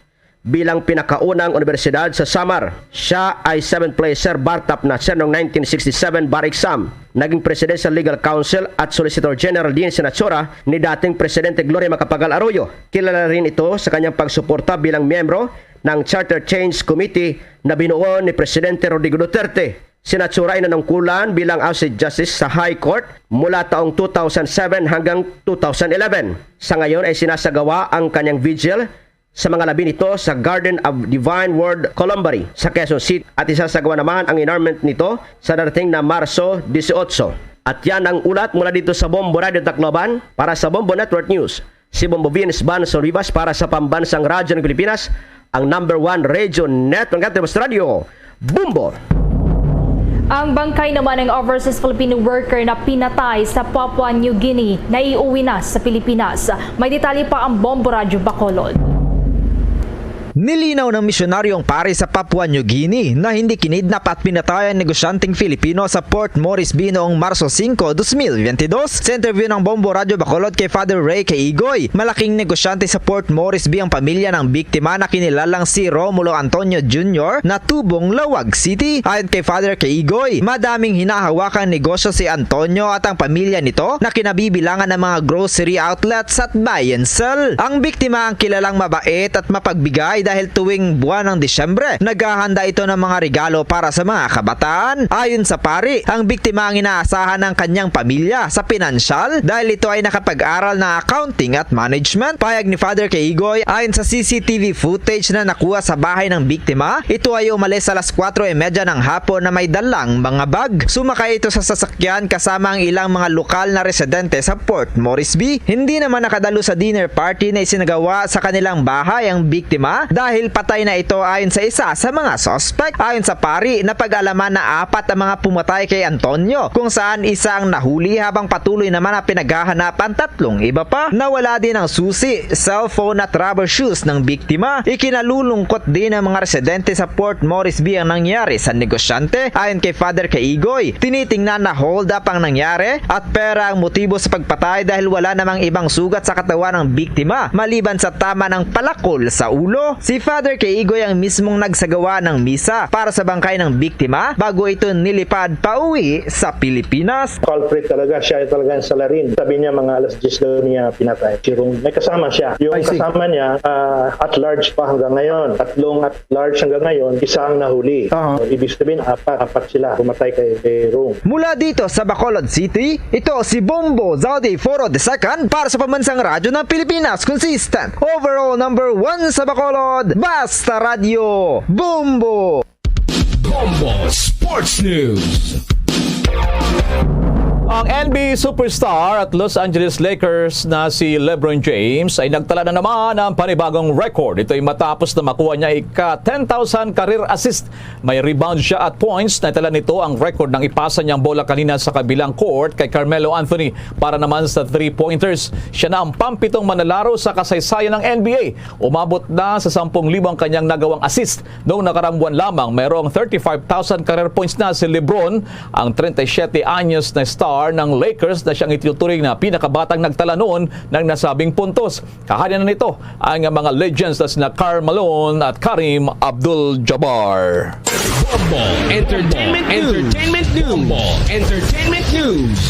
bilang pinakaunang unibersidad sa Samar. Siya ay seventh placer bar top notcher noong nineteen sixty-seven bar exam. Naging Presidential Legal Counsel at Solicitor General din si Nachura ni dating Presidente Gloria Macapagal Arroyo. Kilala rin ito sa kanyang pagsuporta bilang miyembro ng Charter Change Committee na binuo ni Presidente Rodrigo Duterte. Si Nachura ay nanungkulan bilang Associate Justice sa High Court mula taong two thousand seven hanggang two thousand eleven. Sa ngayon ay sinasagawa ang kanyang vigil sa mga labi nito sa Garden of Divine Word, Columbari, sa Quezon City, at isasagawa naman ang inurnment nito sa darating na Marso dieciocho. At yan ang ulat mula dito sa Bombo Radio Tacloban. Para sa Bombo Network News, si Bombo Vince Banson Rivas para sa Pambansang Radyo ng Pilipinas, ang number one radio network, Network Radio, Bombo. Ang bangkay naman ng overseas Filipino worker na pinatay sa Papua New Guinea naiuwi na sa Pilipinas. May detalye pa ang Bombo Radyo Bacolod. Nilinaw ng misyonaryo ang pari sa Papua New Guinea na hindi kinidnap at pinatay ang negosyanteng Filipino sa Port Moresby noong Marso singko, dos mil biyente dos. Sa interview ng Bombo Radyo Bacolod kay Father Ray Kaigoy, malaking negosyante sa Port Moresby ang pamilya ng biktima na kinilalang si Romulo Antonio Junior na tubong Laoag City. Ayon kay Father Kaigoy, madaming hinahawakang negosyo si Antonio at ang pamilya nito na kinabibilangan ng mga grocery outlets at buy and sell. Ang biktima ang kilalang mabait at mapagbigay dahil tuwing buwan ng Disyembre, naghahanda ito ng mga regalo para sa mga kabataan. Ayon sa pari, ang biktima ang inaasahan ng kanyang pamilya sa pinansyal dahil ito ay nakapag-aral ng accounting at management. Pahayag ni Father Kaigoy, ayon sa C C T V footage na nakuha sa bahay ng biktima, ito ay umalis alas kwatro y media ng hapon na may dalang mga bag. Sumakay ito sa sasakyan kasama ang ilang mga lokal na residente sa Port Moresby. Hindi naman nakadalo sa dinner party na isinagawa sa kanilang bahay ang biktima dahil patay na ito ayon sa isa sa mga suspect. Ayon sa pari, napag-alaman na apat ang mga pumatay kay Antonio, kung saan isa ang nahuli habang patuloy naman ang pinaghahanap ang tatlong iba pa. Nawala din ang susi, cellphone at rubber shoes ng biktima. Ikinalulungkot din ng mga residente sa Port Moresby ang nangyari sa negosyante. Ayon kay Father Kaigoy, tinitingnan na hold up ang nangyari at pera ang motibo sa pagpatay dahil wala namang ibang sugat sa katawan ng biktima maliban sa tama ng palakol sa ulo. Si Father Kaigoy ang mismong nagsagawa ng misa para sa bangkay ng biktima bago ito nilipad pauwi sa Pilipinas. Culprit talaga, siya talaga ang salarin. Sabi niya, mga alas diyes daw niya pinatay. Si Rung, may kasama siya. Yung I see. Kasama niya, ah, at large pa hanggang ngayon. Tatlong at large hanggang ngayon, isa ang nahuli. Aha. So, ibig sabihin, apat, apat sila pumatay kay, kay Rung. Mula dito sa Bacolod City, ito si Bombo Zaudi Foro the second para sa Pambansang Radyo ng Pilipinas. Consistent, overall number one sa Bacolod. Basta Radyo, Bombo! Bombo Sports News. Ang N B A superstar at Los Angeles Lakers na si LeBron James ay nagtala na naman ng panibagong record. Ito ay matapos na makuha niya ika ten thousand career assist. May rebound siya at points. Naitala nito ang record ng ipasa niyang bola kanina sa kabilang court kay Carmelo Anthony para naman sa three-pointers. Siya na ang pampitong manlalaro sa kasaysayan ng N B A. Umabot na sa sampung libo ang kanyang nagawang assist. Noong nakaraang buwan lamang, mayroong thirty-five thousand career points na si LeBron, ang treinta y siete anyos na star ng Lakers na siyang itinuturing na pinakabatang nagtala noon ng nasabing puntos. Kahanin na nito ang mga legends na sina Karl Malone at Kareem Abdul-Jabbar. Bombo Entertainment News. Entertainment News. Bombo Entertainment News.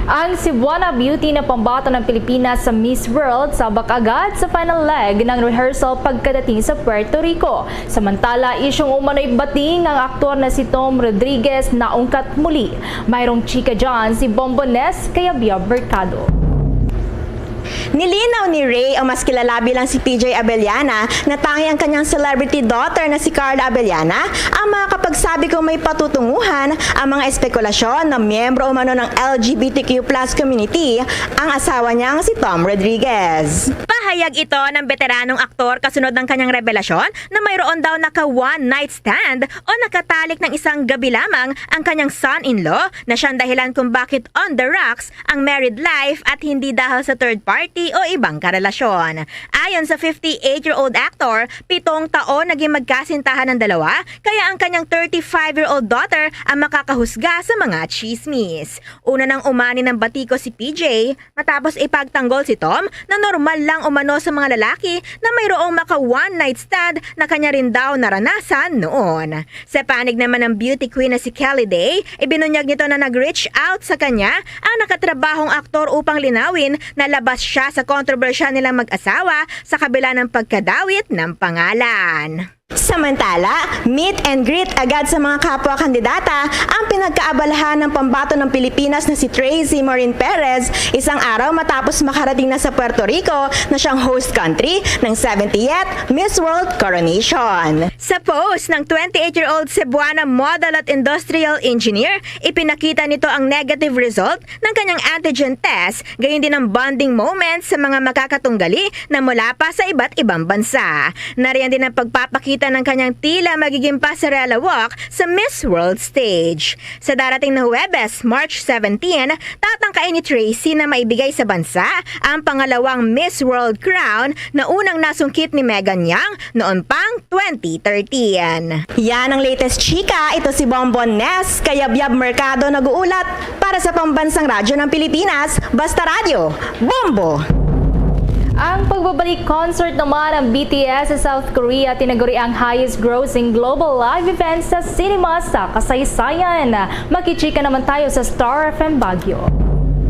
Ang Cebuana Beauty na pambato ng Pilipinas sa Miss World sabak agad sa final leg ng rehearsal pagkadating sa Puerto Rico. Samantala, isyong umano'y bating ang aktor na si Tom Rodriguez na ungkat muli. Mayroong chika dyan si Bombo Ness kay Abia Mercado. Nilinaw ni Ray, o mas kilala bilang si P J Abellana, na tanging ang kanyang celebrity daughter na si Carla Abellana ang makakapagsabi kung may patutunguhan ang mga espekulasyon na miyembro umano ng L G B T Q plus community ang asawa niyang si Tom Rodriguez. Hayag ito ng beteranong aktor kasunod ng kanyang revelasyon na mayroon daw naka one night stand o nakatalik ng isang gabi lamang ang kanyang son-in-law na siyang dahilan kung bakit on the rocks ang married life at hindi dahil sa third party o ibang karelasyon. Ayon sa fifty-eight-year-old actor, pitong taon naging magkasintahan ang dalawa, kaya ang kanyang thirty-five-year-old daughter ang makakahusga sa mga chismis. Una nang umani ng batiko si P J, matapos ipagtanggol si Tom na normal lang umano sa mga lalaki na mayroong maka one night stand na kanya rin daw naranasan noon. Sa panig naman ng beauty queen na si Kelly Day, ibinunyag nito na nag-reach out sa kanya ang nakatrabahong aktor upang linawin na labas siya sa kontrobersyal nilang mag-asawa sa kabila ng pagkadawit ng pangalan. Samantala, meet and greet agad sa mga kapwa kandidata ang pinagkaabalahan ng pambato ng Pilipinas na si Tracy Maureen Perez, isang araw matapos makarating na sa Puerto Rico na siyang host country ng seventieth Miss World Coronation. Sa post ng twenty-eight-year-old Cebuana model at industrial engineer, ipinakita nito ang negative result ng kanyang antigen test, gayon din ang bonding moments sa mga makakatunggali na mula pa sa iba't ibang bansa. Nariyan din ang pagpapakita ng kanyang tila magiging pasarela walk sa Miss World stage. Sa darating na Huwebes, March seventeen, tatangkain ni Tracy na maibigay sa bansa ang pangalawang Miss World crown na unang nasungkit ni Megan Young noon pang twenty thirteen. Yan ang latest chika. Ito si Bonbon Ness, Kayabyab Mercado, nag-uulat para sa Pambansang Radyo ng Pilipinas, Basta Radyo, Bombo! Ang pagbabalik concert naman ng B T S sa South Korea, tinaguri ang highest grossing global live event sa cinema sa kasaysayan. Makichika naman tayo sa Star F M Baguio.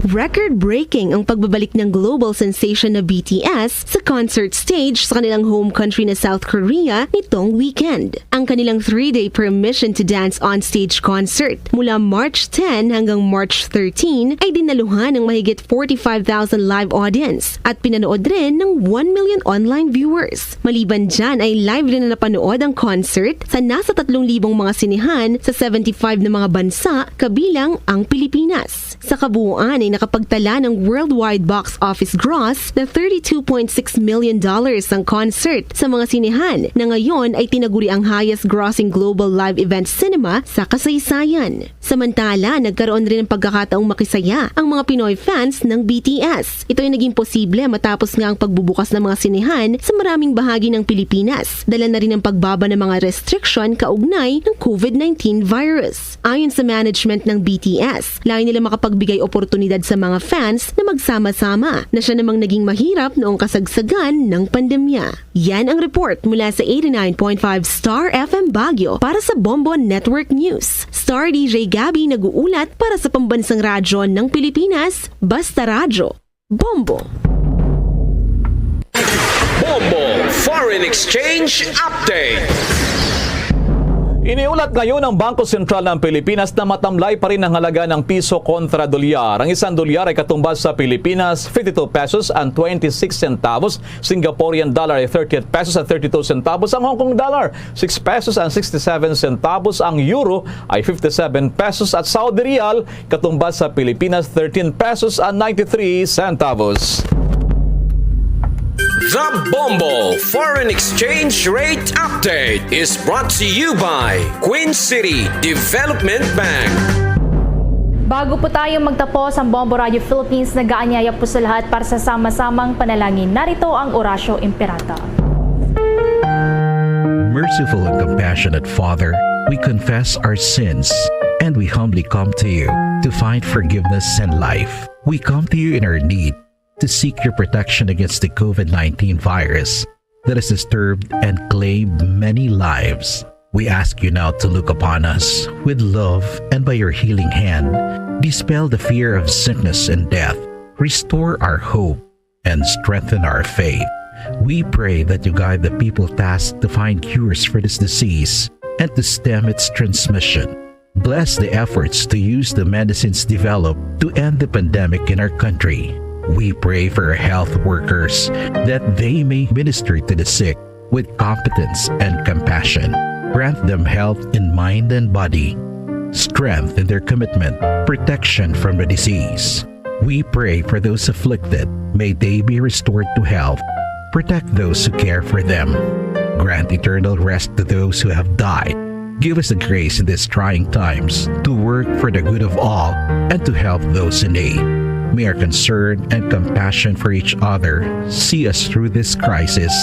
Record-breaking ang pagbabalik ng global sensation na B T S sa concert stage sa kanilang home country na South Korea nitong weekend. Ang kanilang three-day Permission to Dance on Stage concert mula March ten hanggang March thirteen ay dinaluhan ng mahigit forty-five thousand live audience at pinanood rin ng one million online viewers. Maliban dyan ay live rin na napanood ang concert sa nasa tatlong libong mga sinehan sa seventy-five na mga bansa, kabilang ang Pilipinas. Sa kabuuan ay nakapagtala ng worldwide box office gross na thirty-two point six million dollars ang concert sa mga sinehan na ngayon ay tinaguri ang highest grossing global live event cinema sa kasaysayan. Samantala, nagkaroon rin ng pagkakataong makisaya ang mga Pinoy fans ng B T S. Ito ay naging posible matapos nga ang pagbubukas ng mga sinehan sa maraming bahagi ng Pilipinas, dala na rin ng pagbaba ng mga restriction kaugnay ng COVID nineteen virus. Ayon sa management ng B T S, layo nila makapagbigay oportunidad sa mga fans na magsama-sama, na siya namang naging mahirap noong kasagsagan ng pandemya. Yan ang report mula sa eighty-nine point five Star F M Baguio para sa Bombo Network News. Star D J Gabby nag-uulat para sa Pambansang Radyo ng Pilipinas, Basta Radyo, Bombo. Bombo Foreign Exchange Update. Iniulat ngayon ng Bangko Sentral ng Pilipinas na matamlay pa rin ang halaga ng piso kontra dolyar. Ang isang dolyar ay katumbas sa Pilipinas fifty-two pesos and twenty-six centavos, Singaporean dollar ay thirty-eight pesos at thirty-two centavos, ang Hong Kong dollar six pesos and sixty-seven centavos, ang euro ay fifty-seven pesos, at Saudi riyal katumbas sa Pilipinas thirteen pesos and ninety-three centavos. The Bombo Foreign Exchange Rate Update is brought to you by Queen City Development Bank. Bago po tayo magtapos ang Bombo Radio Philippines, nag-aanyaya po sa lahat para sa sama-samang panalangin. Narito ang Oratio Imperata. Merciful and compassionate Father, we confess our sins and we humbly come to you to find forgiveness and life. We come to you in our need to seek your protection against the COVID nineteen virus that has disturbed and claimed many lives. We ask you now to look upon us with love and by your healing hand, dispel the fear of sickness and death, restore our hope, and strengthen our faith. We pray that you guide the people tasked to find cures for this disease and to stem its transmission. Bless the efforts to use the medicines developed to end the pandemic in our country. We pray for our health workers that they may minister to the sick with competence and compassion. Grant them health in mind and body, strength in their commitment, protection from the disease. We pray for those afflicted. May they be restored to health. Protect those who care for them. Grant eternal rest to those who have died. Give us the grace in these trying times to work for the good of all and to help those in need. May our concern and compassion for each other see us through this crisis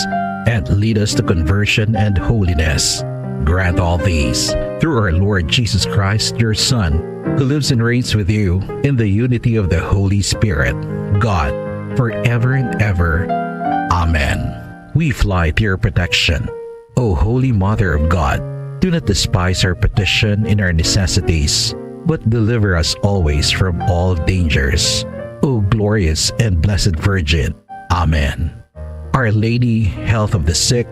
and lead us to conversion and holiness. Grant all these through our Lord Jesus Christ, your Son, who lives and reigns with you in the unity of the Holy Spirit, God, forever and ever. Amen. We fly to your protection. O Holy Mother of God, do not despise our petition in our necessities, but deliver us always from all dangers. O glorious and blessed Virgin. Amen. Our Lady, Health of the Sick,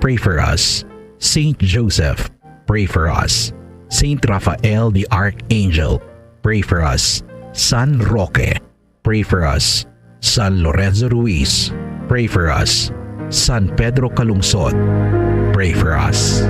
pray for us. Saint Joseph, pray for us. Saint Raphael the Archangel, pray for us. San Roque, pray for us. San Lorenzo Ruiz, pray for us. San Pedro Calungsod, pray for us.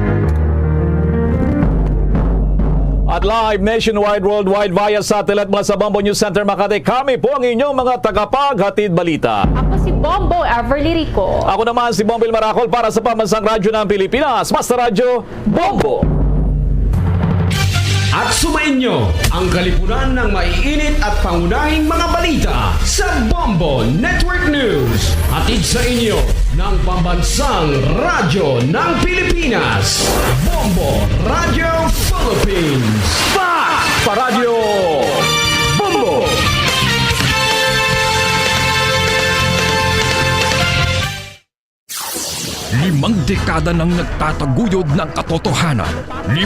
At live nationwide, worldwide, via satellite, mga sa Bombo News Center Makati, kami po ang inyong mga tagapaghatid balita. Ako si Bombo Everly Rico. Ako naman si Bombil Maracol para sa Pambansang Radyo ng Pilipinas, Basta Radyo Bombo. At sumainyo ang kalipunan ng maiinit at pangunahing mga balita sa Bombo Network News. Hatid sa inyo ng Pambansang Radyo ng Pilipinas, Bombo Radyo Philippines. Fact Paradyo Bombo! Limang dekada nang nagtataguyod ng katotohanan.